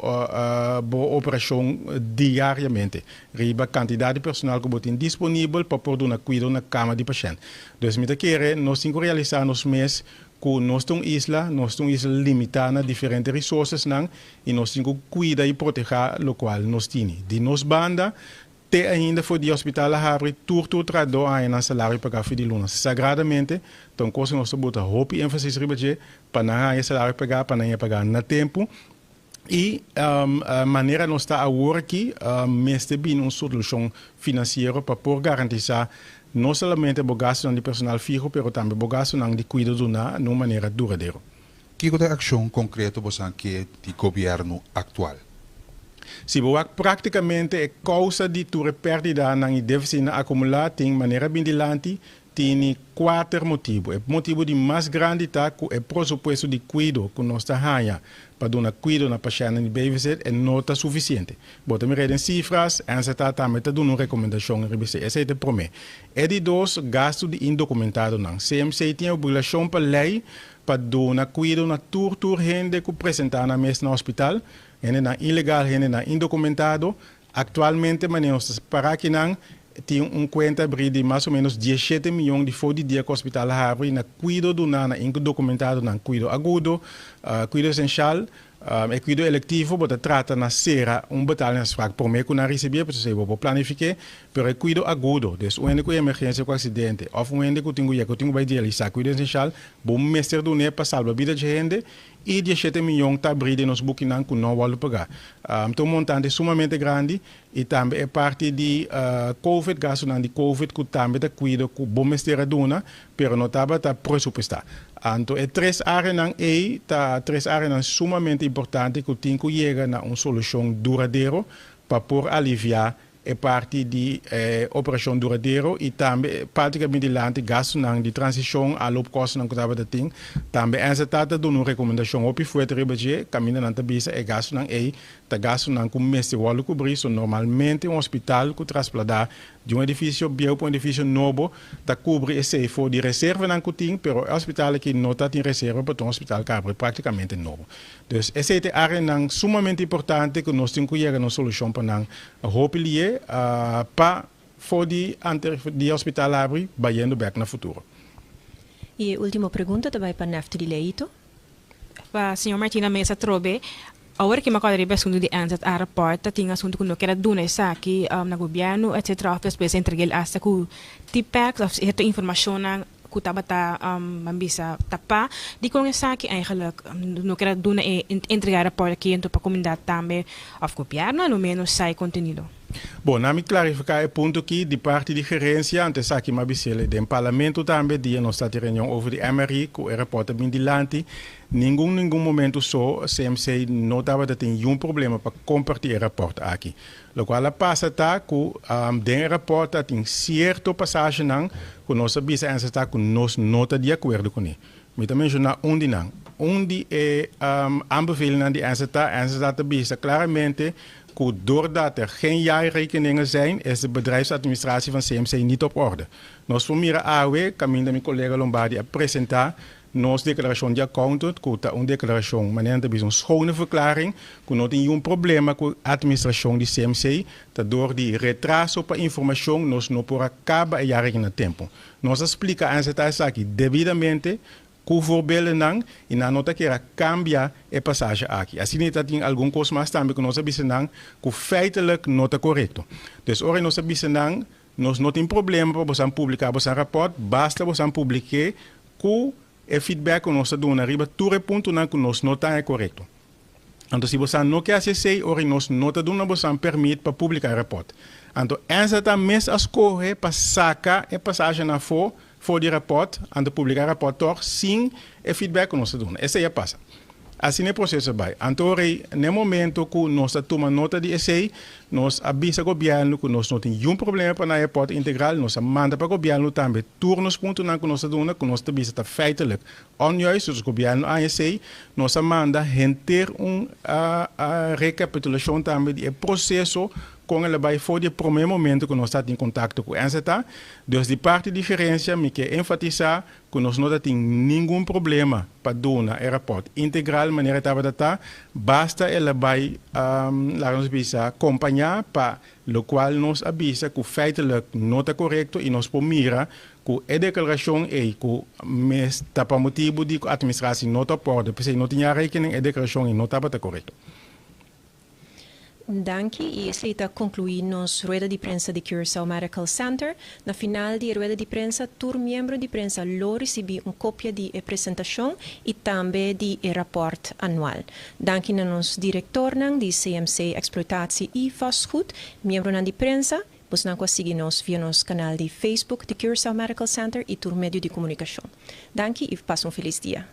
bo operashon diariamente riba kantidat di personal ku bo tin disponibel pa por duna kuido na kama di pashènt. Dus mi ta kere nos tin ku realisá nos mes ku nos ta un isla, nos ta un isla limitá na diferente resourcesnan i nos tin ku kuida i protehá lokual nos tini. Di nos banda Te ainda for di hospital a habri tur tur trahadó a haña nan salario pagá fi di luna. Sagradamente, ta un kos ku nos ta buta hopi énfasis riba dje, pa nan haña salario pagá, pa nan haña pagá na tempu. I manera nos ta awor aki, mester bini un solushon finansiero pa por garantisá no solamente bo gastunan di personal fiho, pero tambe bo gastunan di kuido duná na un manera duradero. Kiko ta e akshon konkreto bosan ke di gobièrnu aktual? Si bo wak práktikamente e kousa di tur e pèrdidanan i défisitnan akumulá tin manera bin dilanti, tini kuater motibu. E motibu di mas grandi ta ku e presupuesto di kuido ku nos ta haña pa duna kuido na pashèntnan di BVZ e no ta sufisiente. Bo ta mira den sifras, NZA tambe ta duna un rekomendashon riba esei. Esei ta e promé. E di dos, gastu di indokumentadonan. CMC tin e obligashon pa lei pa duna kuido na tur tur hende ku presentá nan mes na hospital, Hendenan ilegal, hendenan indokumentado. Aktualmente manera nos ta para akinan tin un kuenta abrí di mas o ménos 17 mion di for di dia ku hospital a habri na kuido duná na indokumentadonan, kuido agudo, kuido esenshal, e kuido elektivo bo ta trata na sera un betalingsafspraak promé ku nan risibí e, pasobra esei bo por planifiké, pero e kuido agudo, dus un hende ku emergensia ku aksidente òf un hende ku tin ku yega ku tin ku bai dialisá, kuido esenshal bo mester dun'é pa salba bida dje hende. I 17 miyon ta abrí den nos bukinan ku no wòrdu pagá. Ta un montante sumamente grandi i tambe e parti di covid, gastunan di covid ku tambe ta kuido ku bo mester a duna pero no tabata presupuestá. Anto e tres áreanan ei ta tres áreanan sumamente importante ku tin ku yega na un solushon duradero pa por aliviá e parti di e operashon duradero i tambe e parti ku a bin dilanti gastunan di transishon, aanloopkostennan ku tabata tin. Tambe NZA ta duna un rekomendashon hopi fuerte riba dje, kaminda nan ta bisa e gastunan ei ta gastunan ku mester wòrdu kubrí. So normalmente un hospital ku traspladá di un edifisio bieu pa un edifisio nobo ta kubri esei for di reservanan ku tin, pero e hospital aki no ta tin reserva pasobra un hospital ku abri praktikamente nobo. Dus esei ta e áreanan sumamente importante ku nos tin ku yega na un solushon pa nan hopi lié pa for di antes di e hospital abri bayendo bèk na futuro. I e último pregunta ta bai pa Nefty di Leito. Pa señor Martina Mesa atrobe, awor ki mi a kòrda riba e asuntu di NZA rapport ta tin asuntu ku no keda duna esaki na gobièrnu etcetera òf despues entreg'el asta ku T-packs òf sierto informashonnan ku tabata ban bisa tapá. Dikon esaki eigenlijk no keda duna e entregá e rapòrt aki anto pa komunidat tambe òf gobièrnu a lo ménos sa e kontenido? Bon, na mi klarifiká e punto aki di parti di gerensia, anto esaki mi a bis'el den parlamento tambe dia nos ta tin reunion over di MRI ku e rapòrt a bin dilanti. Ningun ningun momento so CMC no tabata tin yun problema pa kompartí e rapòrt aki. Lokual a pasa ta ku den e rapòrt ta tin sierto pasahenan ku nos a bisa ensa ta ku nos no ta di akuerdo kuné. Mi ta menshoná un di nan. Un di e aanbevelingnan di ensa ta, ensa ta bisa klaramente ku doordat er geen jaarrekeningen zijn is de bedrijfsadministratie van CMC niet op orde. Nos por mira awe kaminda mi kolega Lombardi a presentá Nos deklarashon di accountant ku ta un deklarashon manera nan ta bisa un schone verklaring ku no tin niun problema ku administrashon di CMC ta dor di retraso pa informashon nos no por a kaba e jaarrekening na tempo. Nos a splika NZA esaki debidamente ku voorbeeldennan i nan no ta kier a kambia e pasashe aki. Asina ta tin algun kos mas tambe ku nos a bisa nan ku feitelijk no ta korekto. Dus ora nos a bisa nan Nos no tin problema pa bosan publiká bosan rapòrt, basta bosan publik'é ku e feedback ku nos ta duna riba tur e puntonan ku nos no ta e korekto. Anto si bosan no ke hasi esei, ora nos no ta duna bosan permit pa publiká e rapòrt. Anto NZA mes a skohe pa saka e pasashenan afó for di rapòrt, anto publiká e rapòrt tòg sin e feedback ku nos ta duna. Esei a pasa. Asina e proseso a bai. Anto ora ei, na e momento ku nos a tuma nota di esei, nos a bisa gobièrnu ku nos no tin niun problema pa nan e rapòrt integral. Nos a manda pa gobièrnu tambe tur nos puntonan ku nos a duna, ku nos ta bisa ta feitelijk onjuist. Dus gobièrnu a haña esei. Nos a manda henter un rekapitulashon tambe di e proseso Kon el a bai for di e promé momento ku nos ta tin kontakto ku NZA. Dus di parti di gerensia mi ke enfatisá ku nos no ta tin ningun problema pa duna e rapòrt integral manera e tabata ta, basta el a bai laga nos bisa kompañá pa lokual nos a bisa ku feitelijk no ta korekto i nos por mira ku e deklarashon ei ku mes ta pa motibu di ku atministrasi no ta op orde, p'esei no tin ya rekening e deklarashon ei no tabata korekto. Danki y esey ta conclui nos rueda di prensa di Curaçao Medical Center. Na final di e rueda di prensa tur miembro di prensa lo ricibi un copia di e presentacion y tambe di e rapport anual. Danki na nos directornan di CMC Exploitatie y Vastgoed, miembronan di prensa, bosnan cu a sigui nos via nos canal di Facebook di Curaçao Medical Center y tur medio di comunicacion. Danki y pasa un feliz dia.